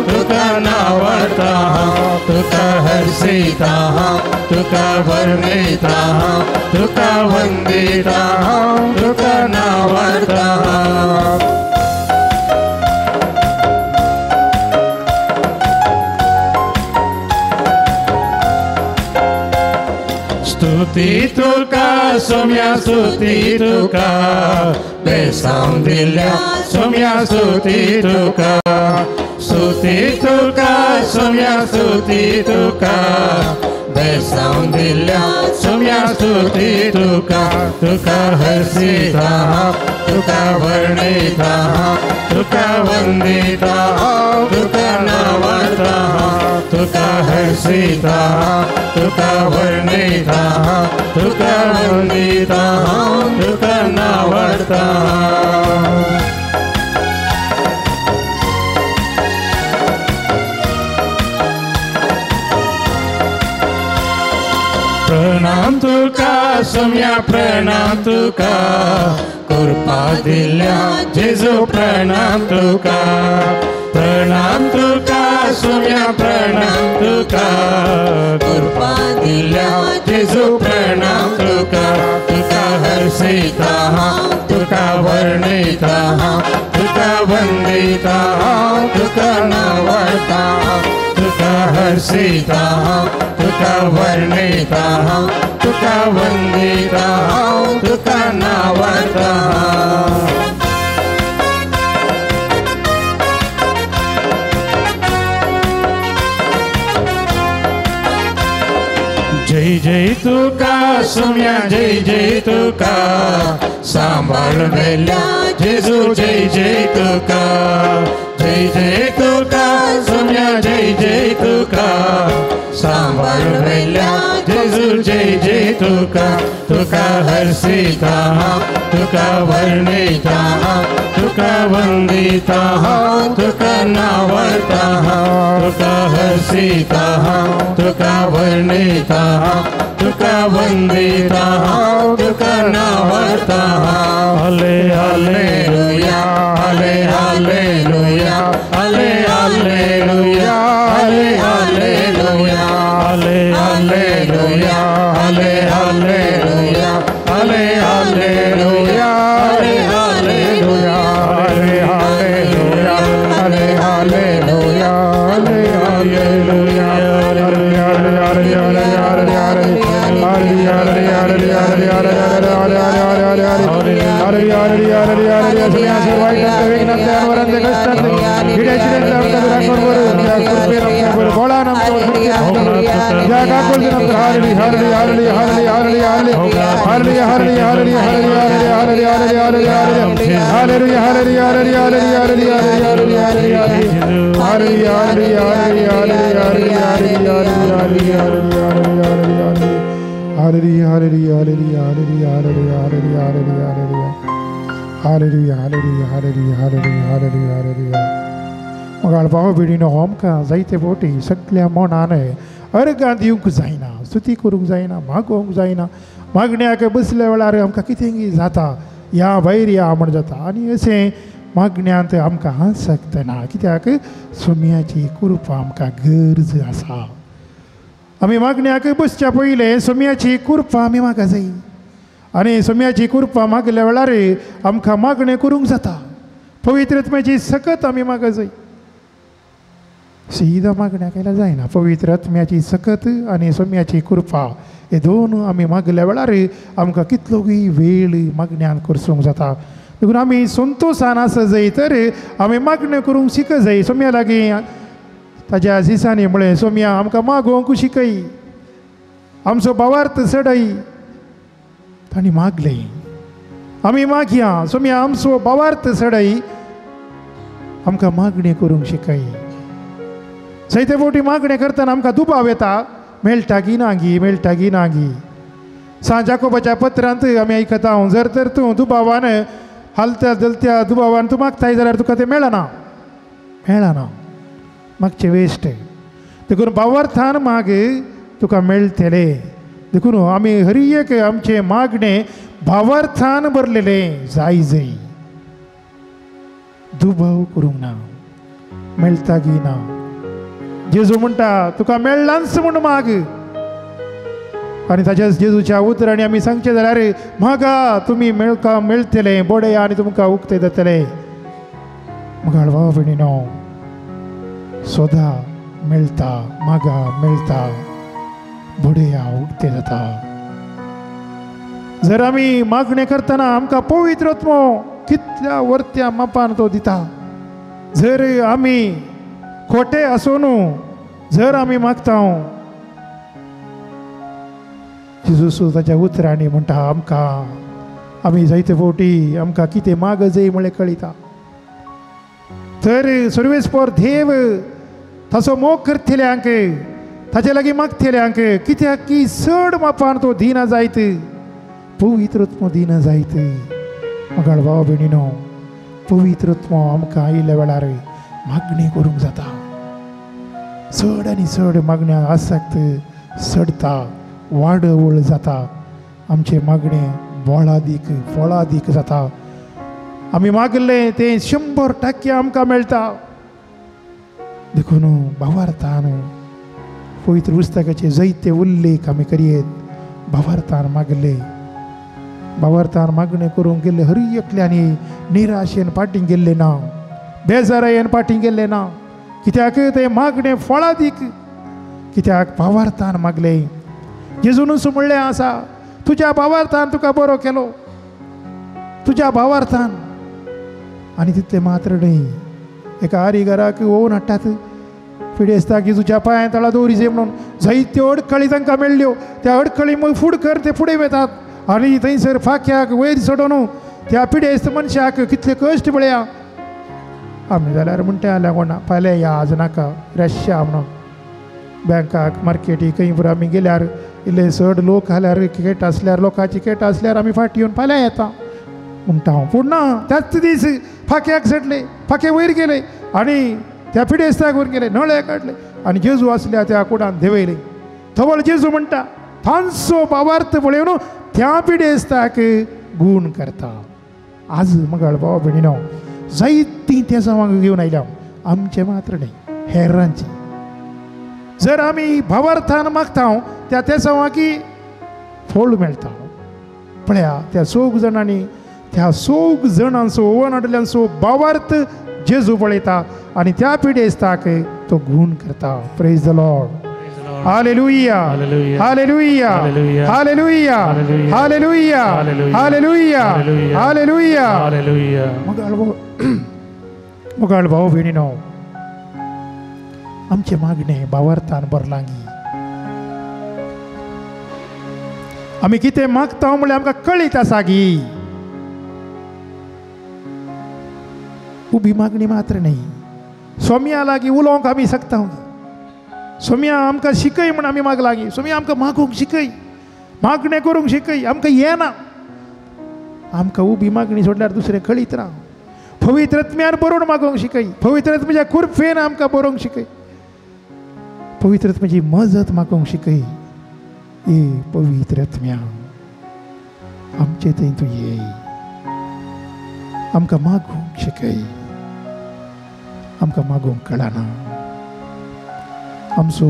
तुका नावडता तुका हर्षिता तुका वर्णिता तुका वंदिता तुका नावडता. स्तुती तुका सोम्या स्तुती तुका बेसांव दिल्या सोम्या स्तुती तुका स्तुती तुका सोम्या स्तुती तुका बेसांव दिल्या सोम्या स्तुती तुका तुका हर्षिता तुका वर्णिता तुका वंदिता तुका नावडता तुका हर्षिता तुका वर्णिता तुका वंदिता तुका नावडता. प्रणाम तुका सोम्या प्रणाम तुका कृपा दिल्या जेजू प्रणाम तुका प्रणाम तुका सोम्या प्रणाम तुका कृपा दिल्या जेजू प्रणाम तुका तुका हर्षिता तुका वर्णिता तुका वंदिता तुका नावडता तुका हर्षिता तुका वर्णिता तुका वंदिता तुका नावडता. जय जय तुका सोम्या जय जय तुका सांभाळ मेल्या जेजू जय जय तुका जय जय तुका सोम्या जय जय तुका सांभाळ मेल्या जेजू जय जय तुका तुका हर्षिता तुका वर्णिता तुका वंदिता तुका नावडता तुका हर्षिता तुका वर्णिता तुका वंदिता तुका नावडता. हले हालेलुया हले हालेलुया हले हालेलुया हले हालेलुया हले हालेलुया हले हालेलुया हले हालेलुया हले हालेलुया हले हालेलुया हले हालेलुया हले हालेलुया मगाळ भाव भयणीनो आमकां जायते फावटी सगल्या मनान अर्गां दिवंक जायना, स्तुती करूंक जायना, मागोवंक जायना. मागण्याक बसल्या वेळार आमकां कितेंय जाता, ह्या भायर या म्हण जाता आनी अशें मागण्यांत आमकां आसक्त ना, कित्याक सोम्याची कृपा आमकां गरज आसा. आमी मागण्याक बसच्या पयलें सोम्याची कृपा आमी मागा जाय आनी सोम्याची कृपा मागल्या वेळार आमकां मागणें करूंक जाता. पवित्र आत्म्याची सकत आमी मागा जाय, सीधा मागण्या केल्यार जायना. पवित्र आत्म्याची सकत आनी सोम्याची कृपा हे दोन आमी मागल्या वेळार आमकां कितलोय वेळ मागण्यान करसूंक जाता. देखून आमी संतोशान आसा जाय तर आमी मागण्यो करूंक शिक जाय. सोम्या लागीं ताज्या दिसांनी म्हळें, सोम्या आमकां मागोवंक शिकय, आमचो भावार्थ चडय. तांणी मागलें, आमी मागया, सोम्या आमचो भावार्थ चडय, आमकां मागणी करूंक शिकय. जायते फावटी मागणें करतना आमकां दुबाव येता, मेळटा गी ना गी, मेळटा गी ना गी. सांत जाकोबाच्या पत्रांत आमी आयकता, जर तर तूं दुबावान हालत्या जलत्या दुबावान तूं मागताय जाल्यार तुका तें मेळना, मेळना, मागचें वेस्ट. देखून भावार्थान माग, तुका मेळटलें. देखून आमी हर एक आमचें मागणें भावार्थान भरलेलें जाय जाय. दुबाव करूंक ना, मेळटा की ना. जेजू म्हणटा तुका मेळ्ळांच म्हूण माग. आनी ताच्या जेजूच्या उतरांनी आमी सांगचें जाल्यार मागा तुमी मेळका मेळटले, बोडे आनी तुमकां उक्ते जातले. मगाळ भाव भयणीनो, सोदा मेळटा, मागा मेळटा, बोडया उक्ते जाता. जर आमी मागणें करतना आमकां पवित्र आत्मो कितल्या वरत्या मापान तो दिता. जर आमी खोटे आसून जर आमी मागता, जेजू ताच्या उतरांनी म्हणटा आमकां आमी जायते फावटी आमकां कितें माग जाय म्हळ्यार कळयता. तर सर्वेस्पर देव ताचो मोग करतल्यांक, ताचे लागीं मागतल्यांक कित्याक की चड मापान तो दिना जायत, पवित्र आत्मो दिना जायत. मगाळ भाव भयणीनो, पवित्र आत्मो आमकां आयिल्ल्या वेळार मागणी करूंक जाता. चड आनी चड मागण्या आसक्त चडता, वाडवळ जाता, आमचें मागणें बोळादीक फळादीक जाता. आमी मागलें तें 100% आमकां मेळटा. देखून भावार्थान पवित्र पुस्तकाचे जायते उल्लेख आमी करयेत. भावार्थान मागले, भावार्थान मागणें करूंक गेल्ले हर एकल्यांनी निराशेन फाटीं गेल्ले ना, बेजारायेन फाटीं गेल्ले ना. कित्याक तें मागणें फळादीक, कित्याक भावार्थान मागलें. जेजूनच म्हणलें आसा, तुज्या भावार्थान तुका बरो केलो, तुज्या भावार्थान. आनी तितलें मात्र न्हय, एका आरी घराक ओवन हाडटात पिडेस्ताक जेजूच्या पांया तळा दवरी म्हणून जायत्यो अडखळी तांकां मेळ्ळ्यो. त्या अडखळी मग फूड कर ते फुडें वेतात आनी थंयसर फाक्याक वयर चडोवन त्या पिडेस्त मनशाक कितले कश्ट पळया. आमी जाल्यार म्हणटा जाल्यार कोणा फाल्यां या, आज नाका, रश्या म्हणून. बँकाक मार्केटी खंय पुरो आमी गेल्यार इल्ले चड लोक आल्यार, खेट आसल्यार, लोकांची खेट आसल्यार आमी फाटी येवन फाल्यां येता म्हणटा हांव. पूण ना, त्याच दीस फाक्याक चडले, फाके वयर गेले आनी त्या पिडेस्ताक वयर गेले, नळे काडले आनी जेजू आसल्या त्या कुडान देंवयले. थवळ जेजू म्हणटा तांचो भावार्थ पळोवन त्या पिडेस्ताक गूण करता. आज मगाळ भाव भयणीनो, जायतीं तेजांवांक घेवन आयल्या, आमचें मात्र न्हय, हेरांचें. जर आमी भावार्थान मागता त्या तेजांवांकी फळ मेळटा. पळया त्या चौग जाणांनी, त्या चौग जाणांचो ओवन हाडल्यांचो भावार्थ जेजू पळयता आनी त्या पिडेस्ताक तो गूण करता. Praise the Lord. Hallelujah, hallelujah, hallelujah, hallelujah, hallelujah, hallelujah. मगाळ भाव भयणीनो, आमचें मागणें भावार्थान भरलांगी. आमी कितें मागता म्हणल्यार आमकां कळीत आसा की उबी मागणी मात्र न्हय. सोम्या लागीं उलोवंक आमी शकता, सोम्या आमकां शिकय म्हूण आमी माग लागीं, सोम्या आमकां मागूंक शिकय, मागणें करूंक शिकय, आमकां येना. आमकां उबी मागणी सोडल्यार दुसरें कळीत ना. पवित्र आत्म्यान बरोवन मागोवंक शिकय, पवित्र आत्म्याच्या कुरफेन आमकां बरोवंक शिकय, पवित्र आत्म्याची मजत मागोवंक शिकय. ए पवित्र आत्म्या, आमचे थंय तूं ये, आमकां मागूंक शिकय, आमकां मागूंक कळना. आमचो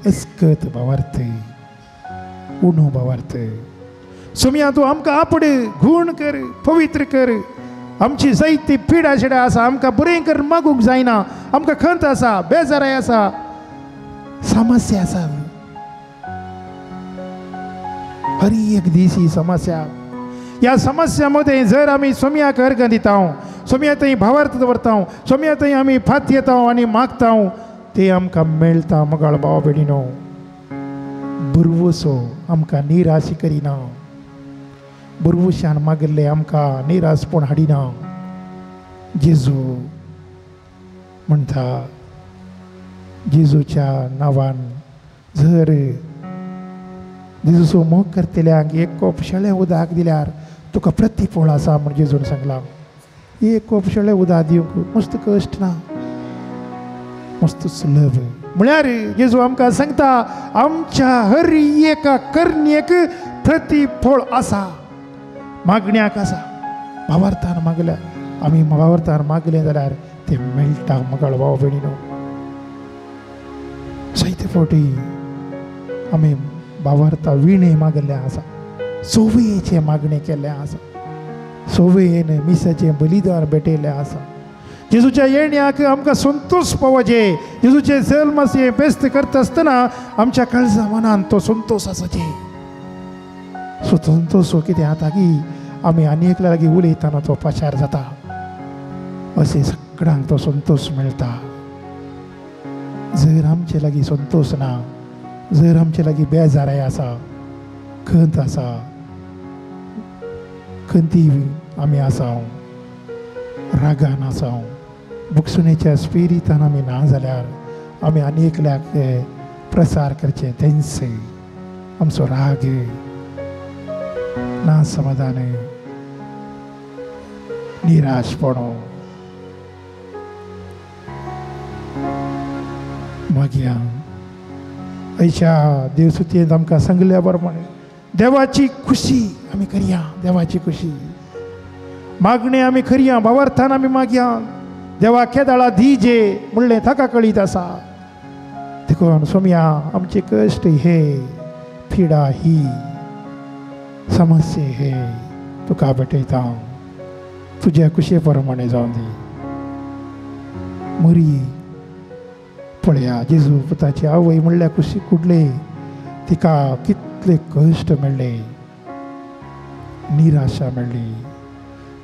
अस्कत भावार्थ, उणो भावार्थ. सोम्या तूं आमकां आपड गूण कर, पवित्र कर. आमची जायती पिडा शिडा आसा, आमकां बरें कर मागूंक जायना, आमकां खंत आसा, बेजाराय आसा, समस्या आसा. हर एक दीस ही समस्या. ह्या समस्या मदें जर आमी सोम्याक अर्गां दिता, सोम्या थंय भावार्थ दवरता, सोम्या थंय आमी फात येता आनी मागता, ते आमकां मेळटा. मगाळ भाव भयणीनो, भरवसो आमकां निराश करिना, भरवशान मागिल्लें आमकां निराशपण हाडिना. जेजू म्हणटा, जेजूच्या नांवान जर जेजूचो मोग करतल्यांक एक कोप शेळें उदक दिल्यार तुका प्रतिफळ आसा म्हूण जेजून सांगलां. एक कोप शेळें उदक दिवंक मस्त कश्ट ना, मस्त सुलभ. म्हळ्यार जेजू आमकां सांगता आमच्या हर एका करणेक प्रतिफळ आसा, मागण्याक आसा. भावार्थान मागल्या आमी भावार्थान मागलें जाल्यार तें मेळटा मगाळ भाव भयणीनो. जायते फावटी आमी भावार्था विणे मागल्लें आसा, सोवयेचें मागणें केल्लें आसा, सोवयेन मिसाचें बलिदान भेटयल्लें आसा. जेजूच्या येण्याक आमकां संतोश पावचे, जेजूचें जल्माचें बेस्त करता आसतना आमच्या काळजा मनान तो संतोश आसाचे. सो संतोश हो कितें जाता की आमी आनी एकल्या लागीं उलयतना तो पाशार जाता, अशें सगळ्यांक तो संतोश मेळटा. जर आमचे लागीं संतोश ना, जर आमचे लागीं बेजाराय आसा, खंत आसा, खंती आमी आसा, रागान आसा, बुकसुणेच्या स्पिरितान आमी ना जाल्यार आमी आनी एकल्याक प्रसार करचें तेंच आमचो राग ना, समाधान, निराशपणो. मागीर आयच्या देवसुतयेंत आमकां सांगल्या प्रमाणे देवाची खुशी आमी करया, देवाची खुशी मागणें आमी करया, भावार्थान आमी मागया. देवा केदाळा दिजे म्हणलें ताका कळीत आसा. देखून सोमया आमचे कश्ट हे, पिडा ही, समस्या हे तुका भेटयता, तुज्या खुशे प्रमाणे जावन दी. मरी पळया जेजू पुताची आवय म्हणल्यार खुशी कुडले, तिका कितले कश्ट मेळ्ळे, निराशा मेळ्ळी,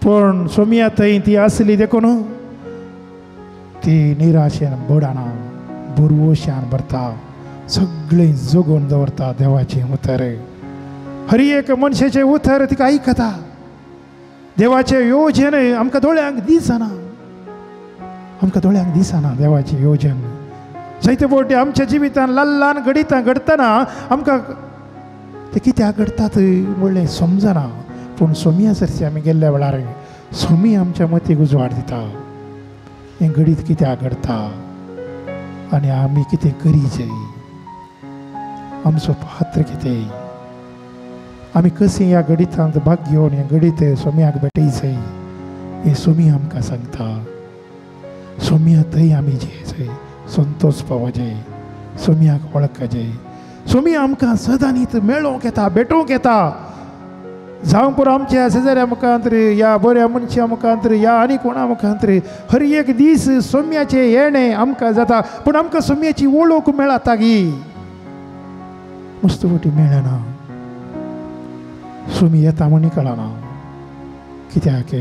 पूण सोमया थंय ती आसली देखून ती निराशेन बडाना बुरवोशान भरता, सगळें जगोवन दवरता देवाचें उतर. हर एक मनशाचें उतर तिका आयकता. देवाचें योजन आमकां दोळ्यांक दिसना, आमकां दोळ्यांक दिसना देवाचें योजन. जायते फावटी आमच्या जिवितान ल्हान ल्हान घडितां घडटना आमकां ते कित्याक घडटात म्हणलें समजना, पूण सोमया सरशी आमी गेल्ल्या वेळार सोमी आमच्या मतीक उजवाड दिता, हें घडीत कित्याक घडटा आनी आमी कितें करीजे, आमचो पात्र कितें, आमी कशें ह्या घडितांत भाग घेवन हें घडीत सोमयाक भेटयचें हें सोमी आमकां सांगता. सोमया थंय आमी जेयचें, संतोश पावचे, सोमयाक वळखचें. सोमी आमकां सदांनीत मेळोवंक येता, भेटोवंक येता. जावं पुरो आमच्या शेजाऱ्या मुखांत, ह्या बऱ्या मनशा मुखांत, ह्या आनी कोणा मुखांत, हर एक दीस सोम्याचें येणें आमकां जाता, पूण आमकां सोम्याची वळख मेळटा गी मस्त फावटी मेळना. सोमी येता म्हूण कळना, कित्याक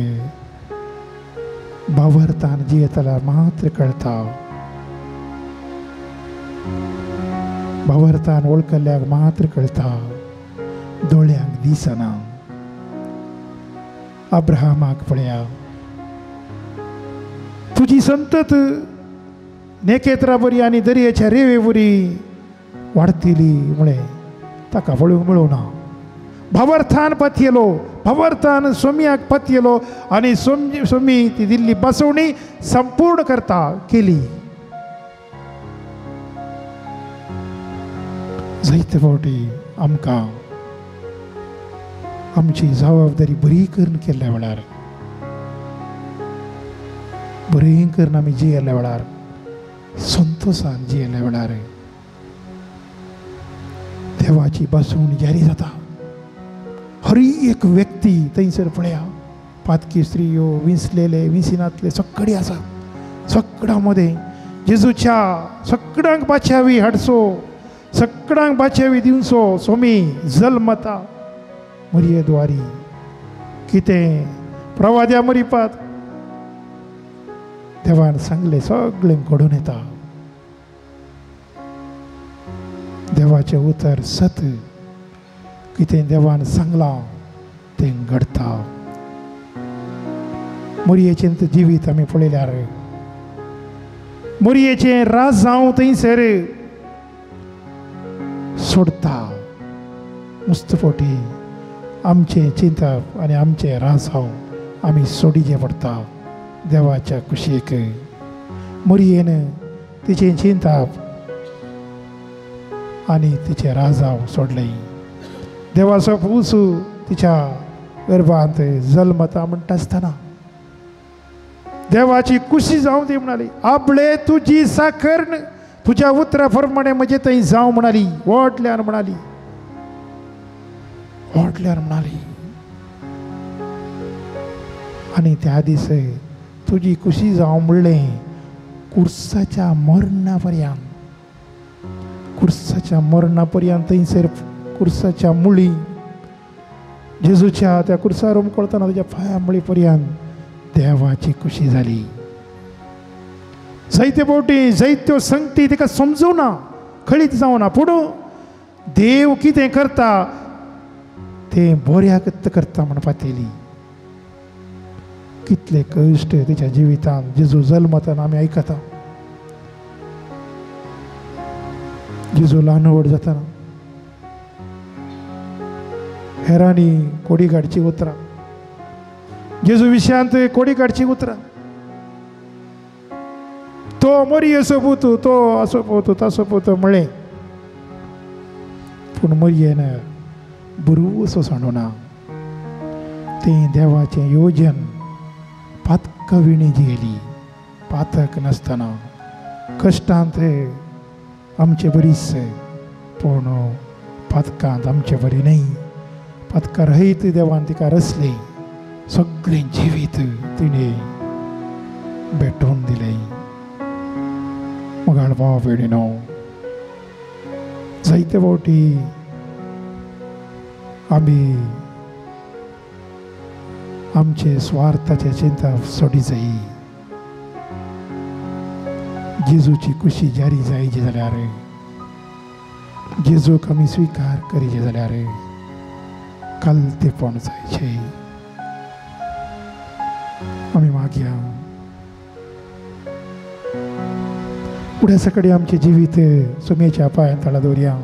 भावार्थान जियेतल्यार मात्र कळटा, भावार्थान वळखल्याक मात्र कळटा, दोळ्यांक दिसना. अब्राहमाक पळया, तुजी संतत नेकेत्रा बरी आनी दर्याच्या रेवे बरी वाडटली म्हळें ताका पळोवंक मेळूं ना. भावार्थान पतयेलो, भावार्थान सोम्याक पतयेलो आनी सोमी ती दिल्ली बसवणी संपूर्ण करता केली. जायते फावटी आमकां आमची जबाबदारी बरी करून केल्ल्या वेळार, बरी करून आमी जियेल्ल्या वेळार, संतोशान जियेल्ल्या वेळार देवाची बसवण जारी जाता. हर एक व्यक्ती थंयसर पळया, पातकी स्त्रियो, विंसलेले, विंसिनातले सगळे आसा. सगळ्यां मदें जेजूच्या सगळ्यांक बाचावी हाडचो, सगळ्यांक बाचावी दिवचो सोमी जल्मता मरये द्वारी. कितें प्रवाद्या मरिपात देवान सांगलें सगळें घडून येता. देवाचें उतर सत, कितें देवान सांगलां तें घडटा. मोरयेचें जिवीत आमी पळयल्यार मोरयेचें राज जावं थंयसर सोडटा. मुस्त फावटी आमचें चिंतप आनी आमचें राजांव आमी सोडिचें पडटा देवाच्या कुशीक. मोरयेन तिचें चिंतप आनी तिचें राजांव सोडलें. देवाचो पूस तिच्या गर्भांत जल्मता म्हणटा आसतना देवाची कुशी जावं दी म्हणाली. आपले तुजी साखर तुज्या उतरा प्रमाणे म्हजे थंय जावं म्हणाली. व्हडल्यान म्हणाली, व्हडल्यान म्हणाली. आनी त्या दीस तुजी कुशी जावं म्हणलें कुर्साच्या मरणा पर्यंत, कुर्साच्या मरणा पर्यंत थंयसर कुर्साच्या मुळी जेजूच्या त्या कुर्सार उमकळतना ताच्या पांया मुळी पर्यंत देवाची खुशी जाली. जायते फावटी जायत्यो संगती तिका समजुना, कळीत जावना, पूण देव कितें करता तें बऱ्याक करता म्हणपाक येयली. कितले कश्ट तिच्या जिवितांत जेजू जल्मताना आमी आयकता. जेजू ल्हान व्हड जातना हेरांनी कोडी काडची उतरां, जेजू विशयांत कोडी काडची उतरां, तो मरयेचो पूत, तो असो पूत, तसो पूत म्हळें, पूण मरयेन बरोसो सांडूना. तें देवाचें योजन पातकविणी जियेली, पातक नासतना कश्टांत आमचे बरीच, पूण पातकांत आमचे बरी न्हय. पातका रहित देवान तिका रचली, सगळें जिवीत तिणें भेटोवन दिलें. मोगाळ भाव भयणीनो, जायते फावटी आमी आमचे स्वार्थाचे चिंता सोडी जाय. जेजूची खुशी जारी जायची जाल्यार, जेजूक आमी स्विकार करीचे जाल्यार कालतेपण जायचें. आमी मागया फुडें सकाळी आमचें जिवीत सुमेच्या पांयां तळा दवरया.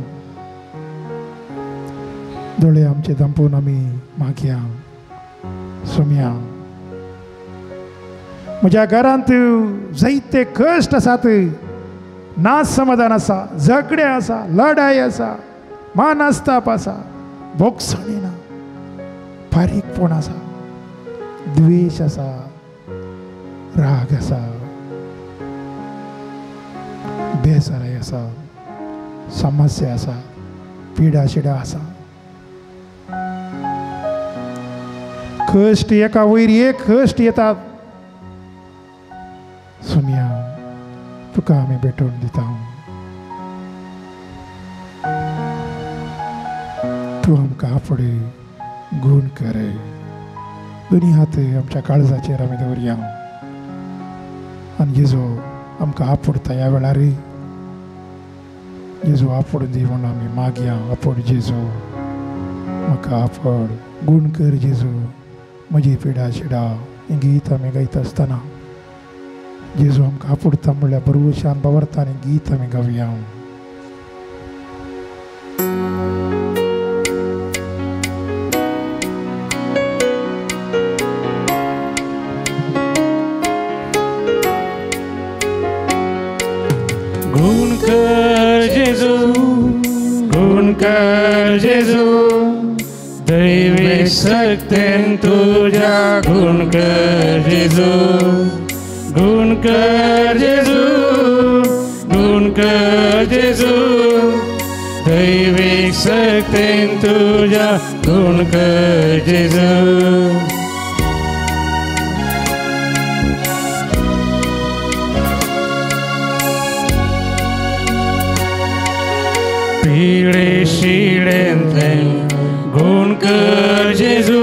दोळे आमचे धांपून आमी मागया, सोम्या म्हज्या घरांत जायते कश्ट आसात, ना समाधान आसा, झगडें आसा, लढाय आसा, मानास्ताप आसा, भोगसणी ना, बारीकपण आसा, द्वेश आसा, राग आसा, बेजाराय आसा, समस्या आसा, पिडा शिडा आसा. कश्ट एका वयर एक कश्ट येतात. सोनिया तुका आमी भेटोवन दिता, तूं आमकां फुडें गूण कर. दोनी हात आमच्या काळजाचेर आमी दवरया आनी जेजू आमकां आपोडटा ह्या वेळार. जेजू आपोड दी म्हणून आमी मागया. आपोड जेजू, म्हाका आपोड, गूण कर जेजू, म्हजी पिडा शिडा. हें गीत आमी गायता आसतना जेजू आमकां आपोडटा म्हणल्यार बरोवशान बावरता आनी गीत आमी गावया. गुण कर जेजू, गुण कर जेजू, दैवी शक्तेन तुझ्या गुण कर जेजू, गुण कर जेजू, गुण कर जेजू, दैवी शक्तेन तुझ्या गुण कर जेजू. पिळे शिळेंतलें गुण कर जेजू,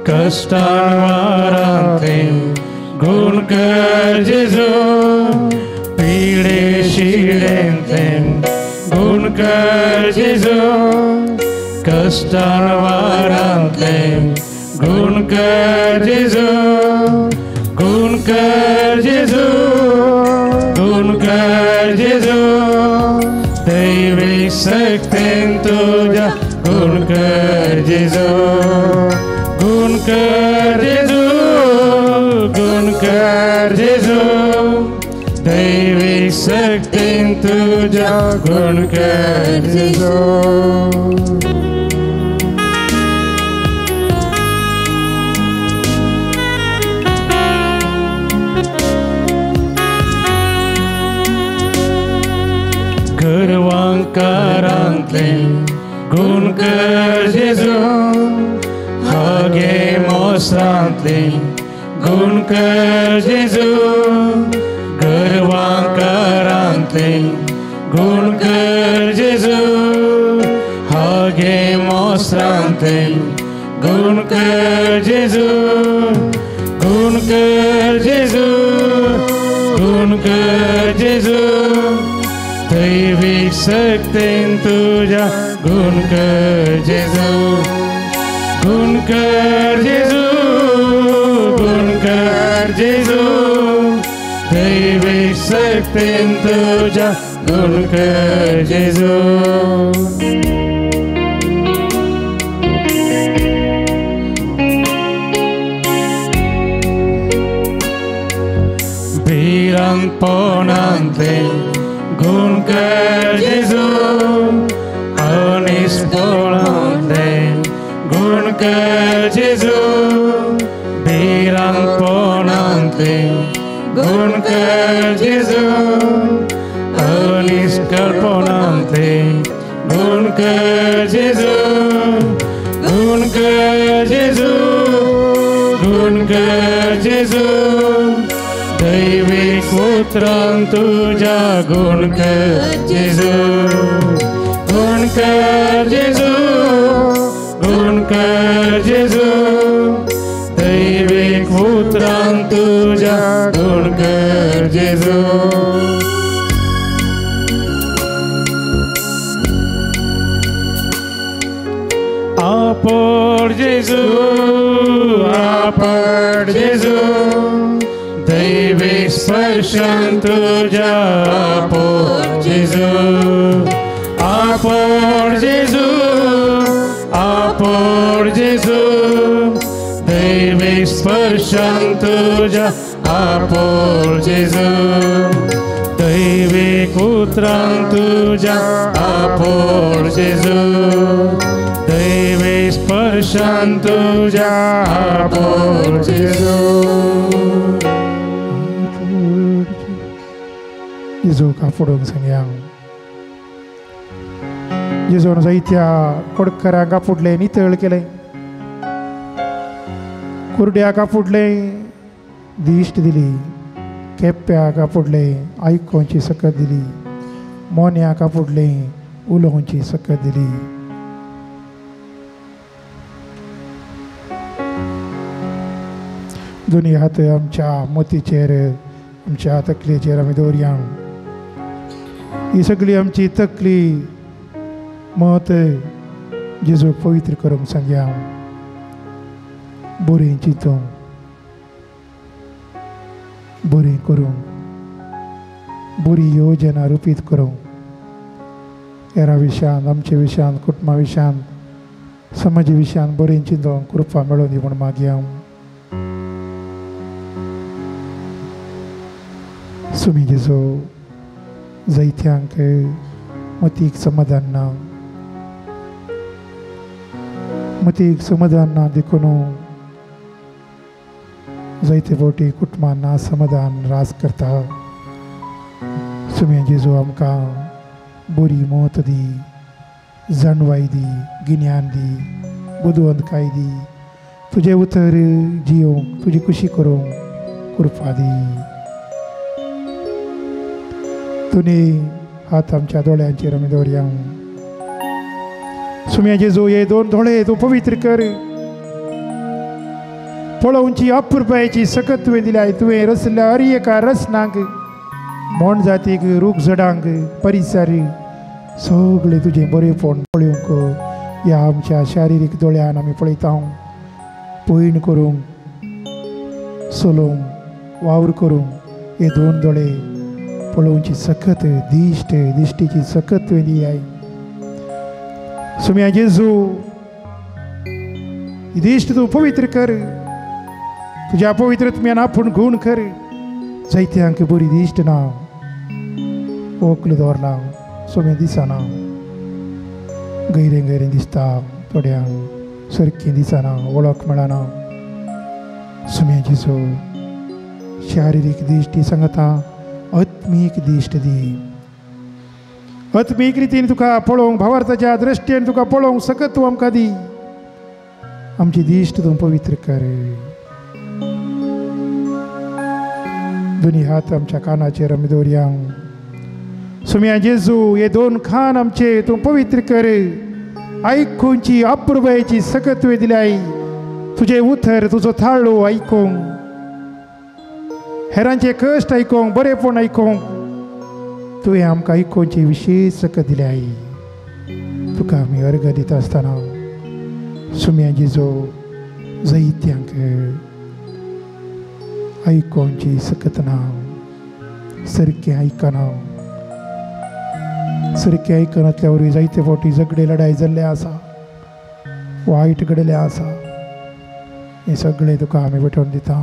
कश्टान वारांतलें गुण कर जेजू, पिळे शिळेंतलें गुण कर जेजू, कश्टान वारांतलें गुण कर जेजू, गुण कर जेजू, गुण कर जेजू, दैवी शक्तेन तुझ्या गुण कर जेजू, गुण कर जेजू, गुण कर जेजू, दैवी शक्तेन तुझ्या गुण कर जेजू. मोस्त्रांतले गुण कर जेजू हागे मोस्त्रांतले गुण कर जेजू गर्वांकारांतले गुण कर जेजू हागे मोस्त्रांतले गुण कर जेजू गुण कर जेजू गुण कर जेजू दैविक शक्तीन तुझ्या गुण कर जेजू गुण कर जेजू गुण कर जेजू दैविक शक्तीन तुझ्या गुण कर जेजू. भिरांतपणांतले गुण कर जेजू अनिस्पणांतले गुण कर जेजू भिरांतपणांतले गुण कर जेजू अनिष्कल्पणांतले गुण कर जेजू गुण कर जेजू गुण कर जेजू दैविक उतरान तुझ्या गुण कर जेजू गुण कर जेजू गुण कर जेजू दैविक उतरान तुझ्या गुण कर जेजू. आपण जेजू आपण जेजू दैविक स्पर्शन तुझ्या आपण जेजू आपण जेजू आपण जेजू दैविक स्पर्शन तुझ्या आपण जेजू दैविक उतरान तुझ्या आपण जेजू दैविक स्पर्शन तुझ्या आपण जेजू. जेजू काफडूंक सांगया जेजून जायत्या कोडकरांक आपुडलें नितळ केलें कुरड्याक आपुडलें दिश्ट दिली केप्प्याक आपुडलें आयकोंची सकत दिली मोन्याक आपुडलें उलोवची सकत दिली. दोन्ही हात आमच्या मोतीचेर आमच्या तकलेचेर आमी दवरया. ही सगळी आमची तकली मत जेजूक पवित्र करूंक सांगया. बरें चिंतूंक बरें करूंक बरी योजना रुपीत करूंक हेरा विशयांत आमच्या विशयांत कुटुंबा विशयांत समाजा विशयांत बरें चिंतूंक कृपा मेळोवन दी म्हूण मागया. सुमी जेजू जायत्यांक मतीक समाधान ना मतीक समाधान ना देखून जायते फावटी कुटुंबान ना समाधान रास करता. सुमी जेजू आमकां बरी मत दी जाणवाय दी गिन्यान दी बुदवंतकाय दी तुजें उतर जियोंक तुजी खुशी करूंक कृपा दी. दोन्ही हात आमच्या दोळ्यांचेर आमी दवरया. सुम्या जेजू हे दोन दोळे तूं पवित्र कर. पळोवची अपुरबायेची सकत तुवें दिल्या. तुवें रसल्या हर एका रसनांक मोण जातीक रूख झडांक परिसर सगळें तुजें बरेंपण पळोवंक ह्या आमच्या शारिरीक दोळ्यान आमी पळयता. पयण करूंक चलोवंक वावर करूंक हे दोन दोळे पळोवची सकत दिश्ट दिश्टीची सकत तुवें दिल्याय. सुम्या जेजू ही दिश्ट तूं पवित्र कर. तुज्या पवित्र तुम्यान आपूण गुण कर. जायत्यांक बरी दिश्ट ना ओकल दवरला सोमे दिसना गैरें गैरें दिसता थोड्यांक सारकीं दिसना वळख मेळना. सुम्या जेजू शारिरीक दिश्टी सांगता आत्मीक दिश्ट दी. आत्मीक रितीन तुका पळोवंक, भावार्थाच्या दृश्टीन तुका पळोवंक सकत तूं आमकां दी. आमची दिश्ट तूं पवित्र कर. दोनी हात आमच्या कानाचेर आमी दवरया. सुम्या जेजू, हे दोन खान आमचे तूं पवित्र कर. आयकुंची अप्रुबायेची सकत तुवें दिल्याय. तुजें उतर, तुजो थाळो आयकूंक, हेरांचे कश्ट आयकूंक, बरेपण आयकूंक तुवें आमकां आयकुंची विशेश सकत दिल्याय. तुका आमी अर्घ दिता आसतना सुम्या जेजू जैत्यांक आयकुंची सकत ना, सारकें आयकना, सारकें आयकनातल्या वरवीं जायते फावटी झगडे लडाय जाल्ले आसा, वायट घडले आसा. हें सगळें तुका आमी भेटोवन दिता.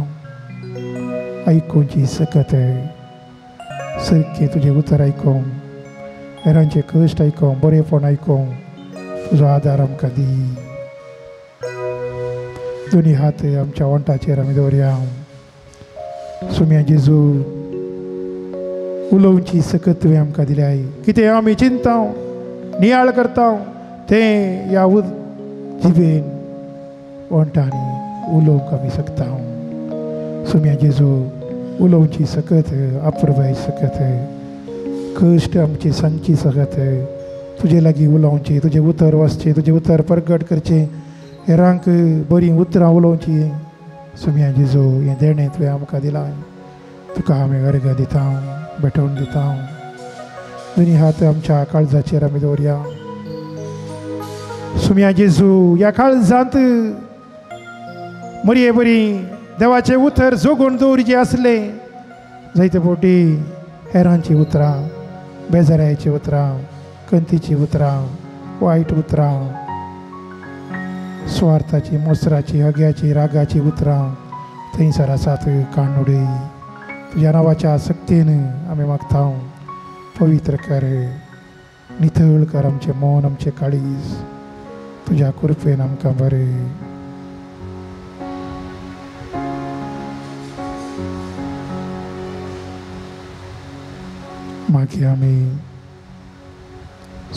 आयकुंची सकत, सारकें तुजें उतर आयकूंक, हेरांचे कश्ट आयकूंक, बरेपण आयकूंक तुजो आदार आमकां दी. दोनी हात आमच्या ओंठाचेर आमी दवरया. सुम्या जेजू, उलोवची सकत तुवें आमकां दिल्याय. कितें आमी चिंता नियाळ करता तें ह्या जिबेन ओंठांनी उलोवंक आमी शकता. सुम्या जेजू, उलोवची सकत, अप्रुबाय सकत, कश्ट आमची सांगची सकत, तुजे लागीं उलोवचें, तुजें उतर वाचचें, तुजें उतर परगट करचें, हेरांक बरीं उतरां उलोवचीं. सुम्या जेजू, हें देणें तुवें आमकां दिलां. तुका आमी अर्घ दिता, भेटोवन दिता. दोनी हात आमच्या काळजाचेर आमी दवरया. सुम्या जेजू, ह्या काळजांत मरये बरी देवाचें उतर जोगून दवरचें आसलें. जायते फावटी हेरांचीं उतरां, बेजारायचीं उतरां, कंतीचीं उतरां, वायट उतरां, सुवार्थाची, मोसराची, हग्याची, रागाची उतरां थंयसर आसात. काणुडी तुज्या नांवाच्या सक्तीन आमी मागता, पवित्र कर, नितळ कर आमचें मन, आमचें काळीज. तुज्या कृपेन आमकां बरें. मागीर आमी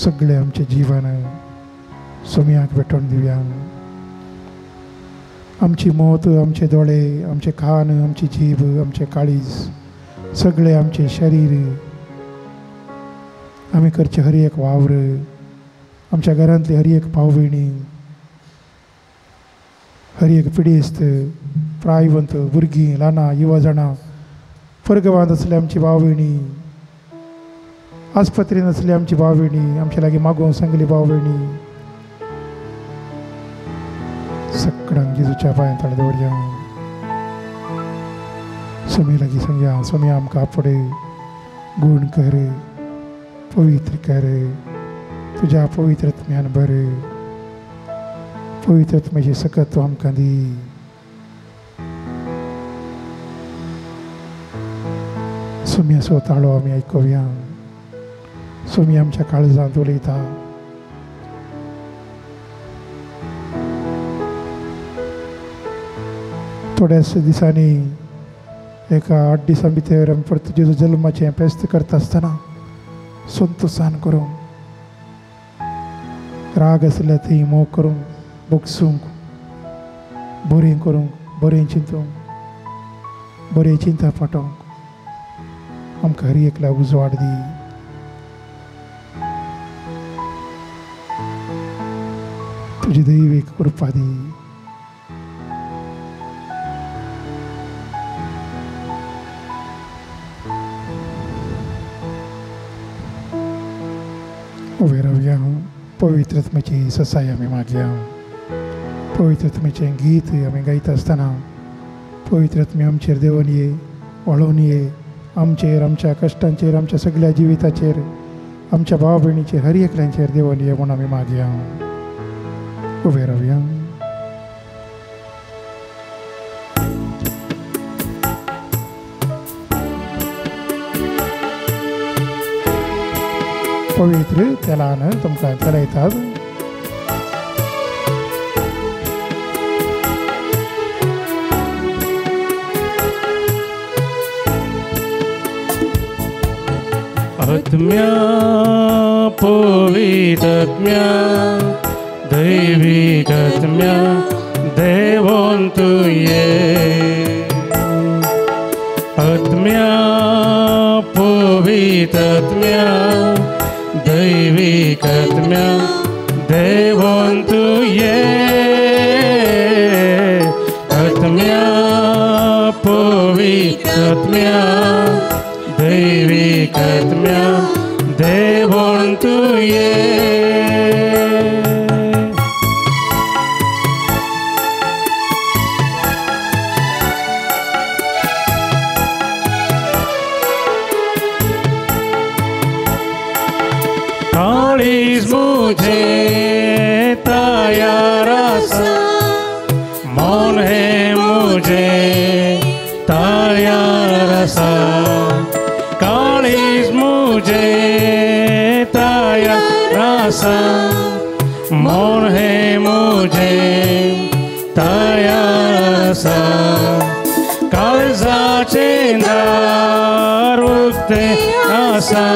सगळें आमचें जिवन सोम्याक भेटोवन दिवया. आमची मत, आमचे दोळे, आमचे कान, आमची जीब, आमचें काळीज, सगळें आमचें शरीर, आमी करचें हर एक वावर, आमच्या घरांतली हर एक पावविणी, हर एक पिडेस्त, प्रायवंत, भुरगीं, ल्हानां, युवा जाणां, परगवांत आसली आमची भावभयणी, आस्पत्रेन आसली आमची भावभयणी, आमच्या लागीं मागोवंक सांगली भावभयणी, सगळ्यांक जेजूच्या पांयां तळा दवरया. स्वामी लागीं सांगया, स्वामी आमकां फुडें गूण कर, पवित्र कर, तुज्या पवित्र आत्म्यान बर, पवित्र आत्म्याची सकत तूं आमकां दी. स्वामीचो ताळो आमी आयकुया. स्वामी आमच्या काळजांत उलयता. थोड्याच दिसांनी, एका 8 दिसां भितर आमी परत जेजू जल्माचें फेस्त करता आसतना संतोसान करूंक, राग आसल्यार थंय मोग करूंक, बोगसूंक, बरें करूंक, बरें चिंतूंक, बरें चिंता फाटोवंक आमकां हर एकल्या उजवाड दी. तुजी दैवीक कृपा दी. उबे रावया. पवित्र आत्म्याची ससाय आमी मागया. पवित्र आत्म्याचें गीत आमी गायता आसतना पवित्र आत्म्या आमचेर देंवोन ये, वळोवन ये. आमचेर, आमच्या कश्टांचेर, आमच्या सगळ्या जिविताचेर, आमच्या भाव भयणीचेर, हर एकल्यांचेर देंवोन ये म्हूण आमी मागया. उबे रावया. पवित्र तेलान तुमकां चलयतात. आत्म्या पवित्रात्म्या दैविकात्म्या देवोन तुये आत्म्या पवित्रात्म्या दैविकात्म्या देवोन तुये आत्म्या पवित्रात्म्या दैविकात्म्या देवोन तुये काळीज मुझे तयार आसा मन हे मुझे तयार आसा काळीज मुझे तयार आसा मन हे मुझे तयार आसा काळजाचें दार उक्तें आसा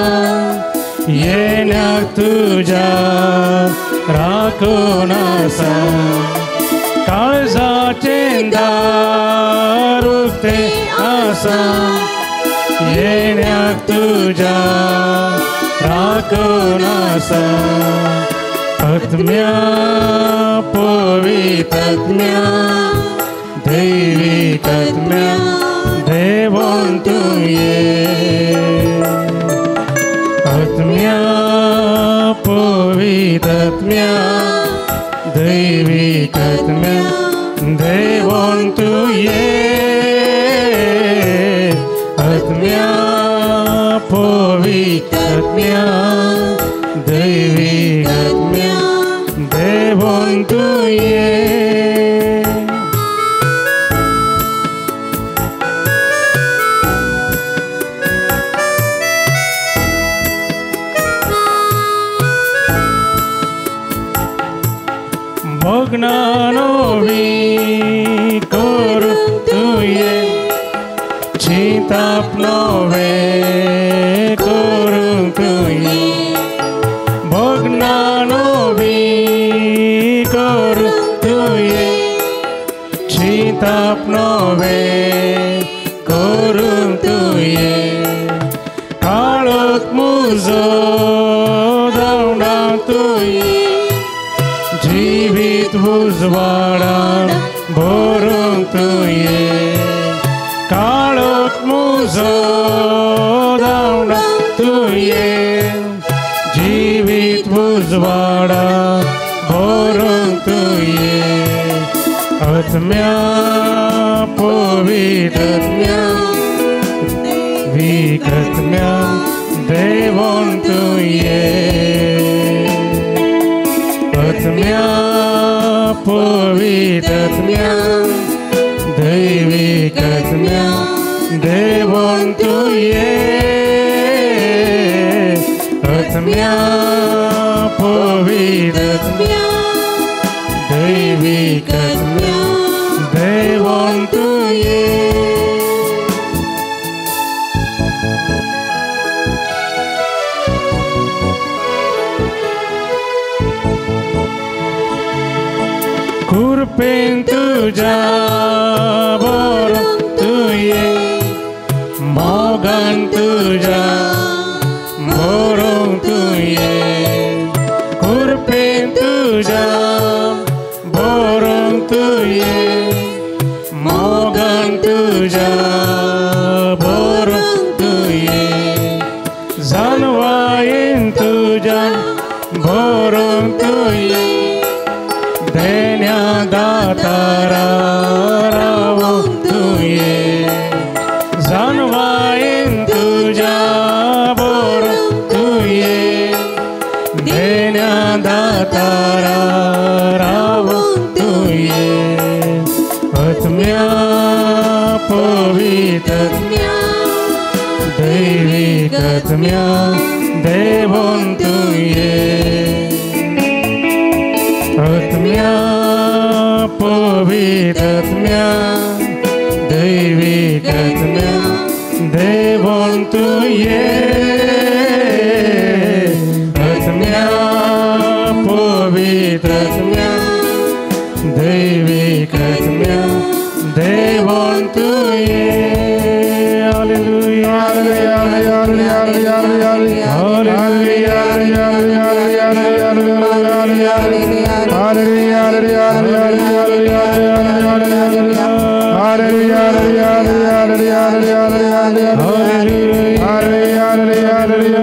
येण्याक तुज्या राखून आसा काळजाचें दार उक्तें आसा येण्याक तुज्या राखून आसा आत्म्या पवित्रात्म्या दैविकात्म्या देवोन तुये आत्म्या पवित्रात्म्या दैविकात्म्या देवोन तुये आत्म्या पवित्रात्म्या दैविकात्म्या देवोन तुये भग्नानोवी करूं तुये चिंताप नवे करूं तुये भग्नानोवी करूं तुये चिंताप नवे करूं तुये काळोख मुजो धांवडा तुये जीवित उजवाडान भरूंक तुये काळोख मुजो धांवडा तुये जीवित उजवाडान भरूंक तुये आत्म्या पवित्रात्म्या दैविकात्म्या देवोन तुये आत्म्या पवित्रात्म्या दैविकात्म्या देवोन तुये आत्म्या पवित्रात्म्या दैविकात्म्या देवोन तुये कृपेन तुझ्या भरून तुये मोगान तुझ्या भरून तुये कृपेन तुझ्या भरून तुये मोगान तुझ्या भरून तुये जानवायेन तुझ्या भरून तुये देण्या दातारा रावूं तुये जानवायेन तुझ्या भरून तुये देण्या दातारा रावूं Tuem आत्म्या पवित्रात्म्या दैविकात्म्या देवोन Tuem आत्म्या पवित्रात्म्या दैविकात्म्या देवोन Tuem. Hallelujah, hallelujah, hallelujah, hallelujah, hallelujah, hallelujah, hallelujah,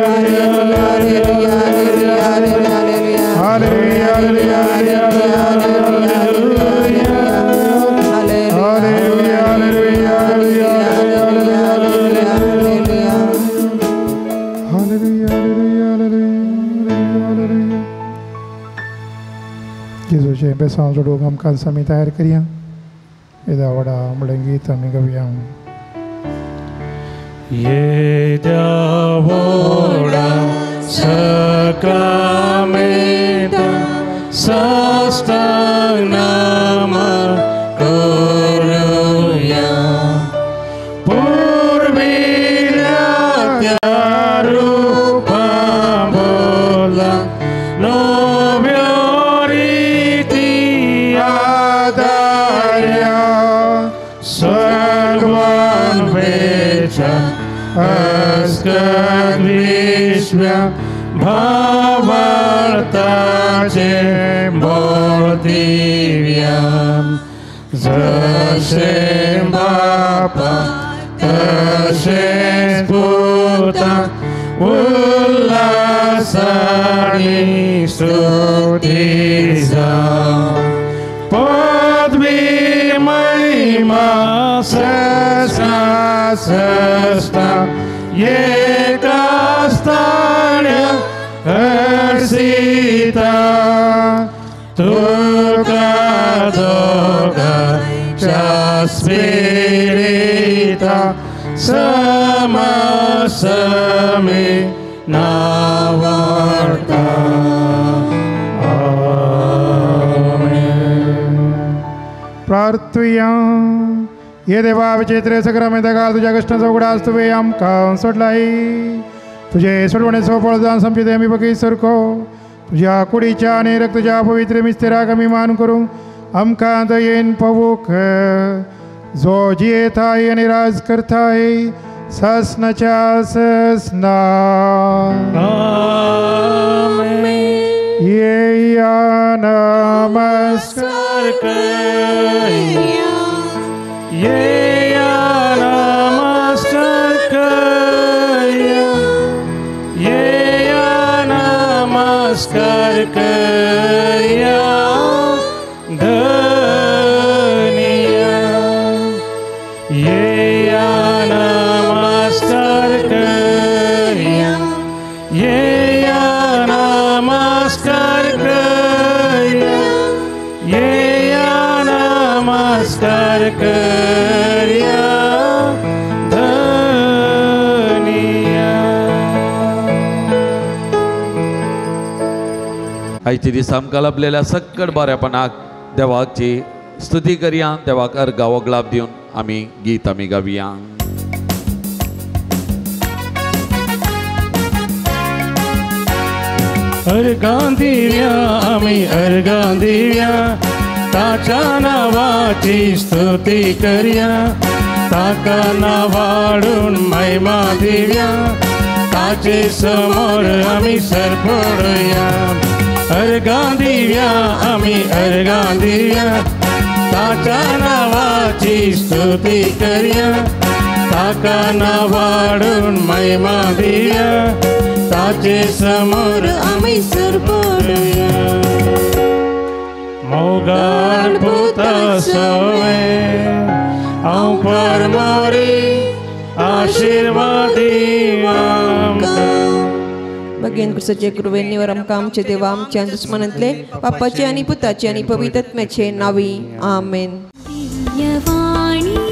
hallelujah. जेजूचें बेसांव जोडूंक आमकां आमी तयार करया. येद्या व्हडा म्हणलें गीत आमी गावया. येद्या व्हडा सक्रामेंता साष्टांग नमन करुया. पुर्विल्ल्या त्या रुपा बोला नव्यो रिती आदार्या सर्वान वेच्या अस्कत विश्व्या भावार्थाचे बोधिव्या. जशें बापा तशेंच पुता उल्हासांनी स्तुती जावं. पदवी महिमा सस्ता सस्ता एका स्थान्या हर्षिता. तुका दोगांच्या स्पिरिता समसमे नावाडता. आमेन. प्रार्थुया. ये देवा विचित्र सक्रामेंता तुझ्या कष्टाचा उगडास तुवें आमकां सोडलाय. तुझे सोडवणेचो फळ जावन समजिते आमी बगी सारको तुझ्या कुडीच्या आनी रक्ताच्या पवित्र मिस्तेराक आमी मान करूंक आमकां दयेन पवूक. जो जियेताय आनी राज करताय ससनाच्या ससना. आमेन. येया नमस्कार करया. येया नमस्कार करया. येया नमस्कार करया धनिया. येया नमस्कार करया. येया नमस्कार करया. येया नमस्कार करया धनिया. आयच्या दिसा आमकां लाभलेल्या सक्कड बऱ्यापणाक देवाची स्तुती करया. देवाक अर्गां वगलाप दिवन आमी गीत आमी गावया. अर्गां दिव्या आमी अर्गां दिव्या ताच्या नावाची स्तुती करया. ताका नावाडून महिमा दिव्या ताचे समोर आमी सरपडया. अर्गां दिव्या आमी अर्गां दिव्या ताच्या नावाची स्तुती करया. ताका नावाडून महिमा दिव्या ताचे समोर आमी सरपडया. मोगाळ पुता सवे हांव परमरी आशिर्वादी आमकां. भगेन क्रिस्ताचे कृपेन निवर आमकां आमचे देवा आमच्या दुस्मनांतले पापाचे आनी पुताचे आनी पवित्र आत्म्याचे नावी. आमेन. दिव्यवाणी.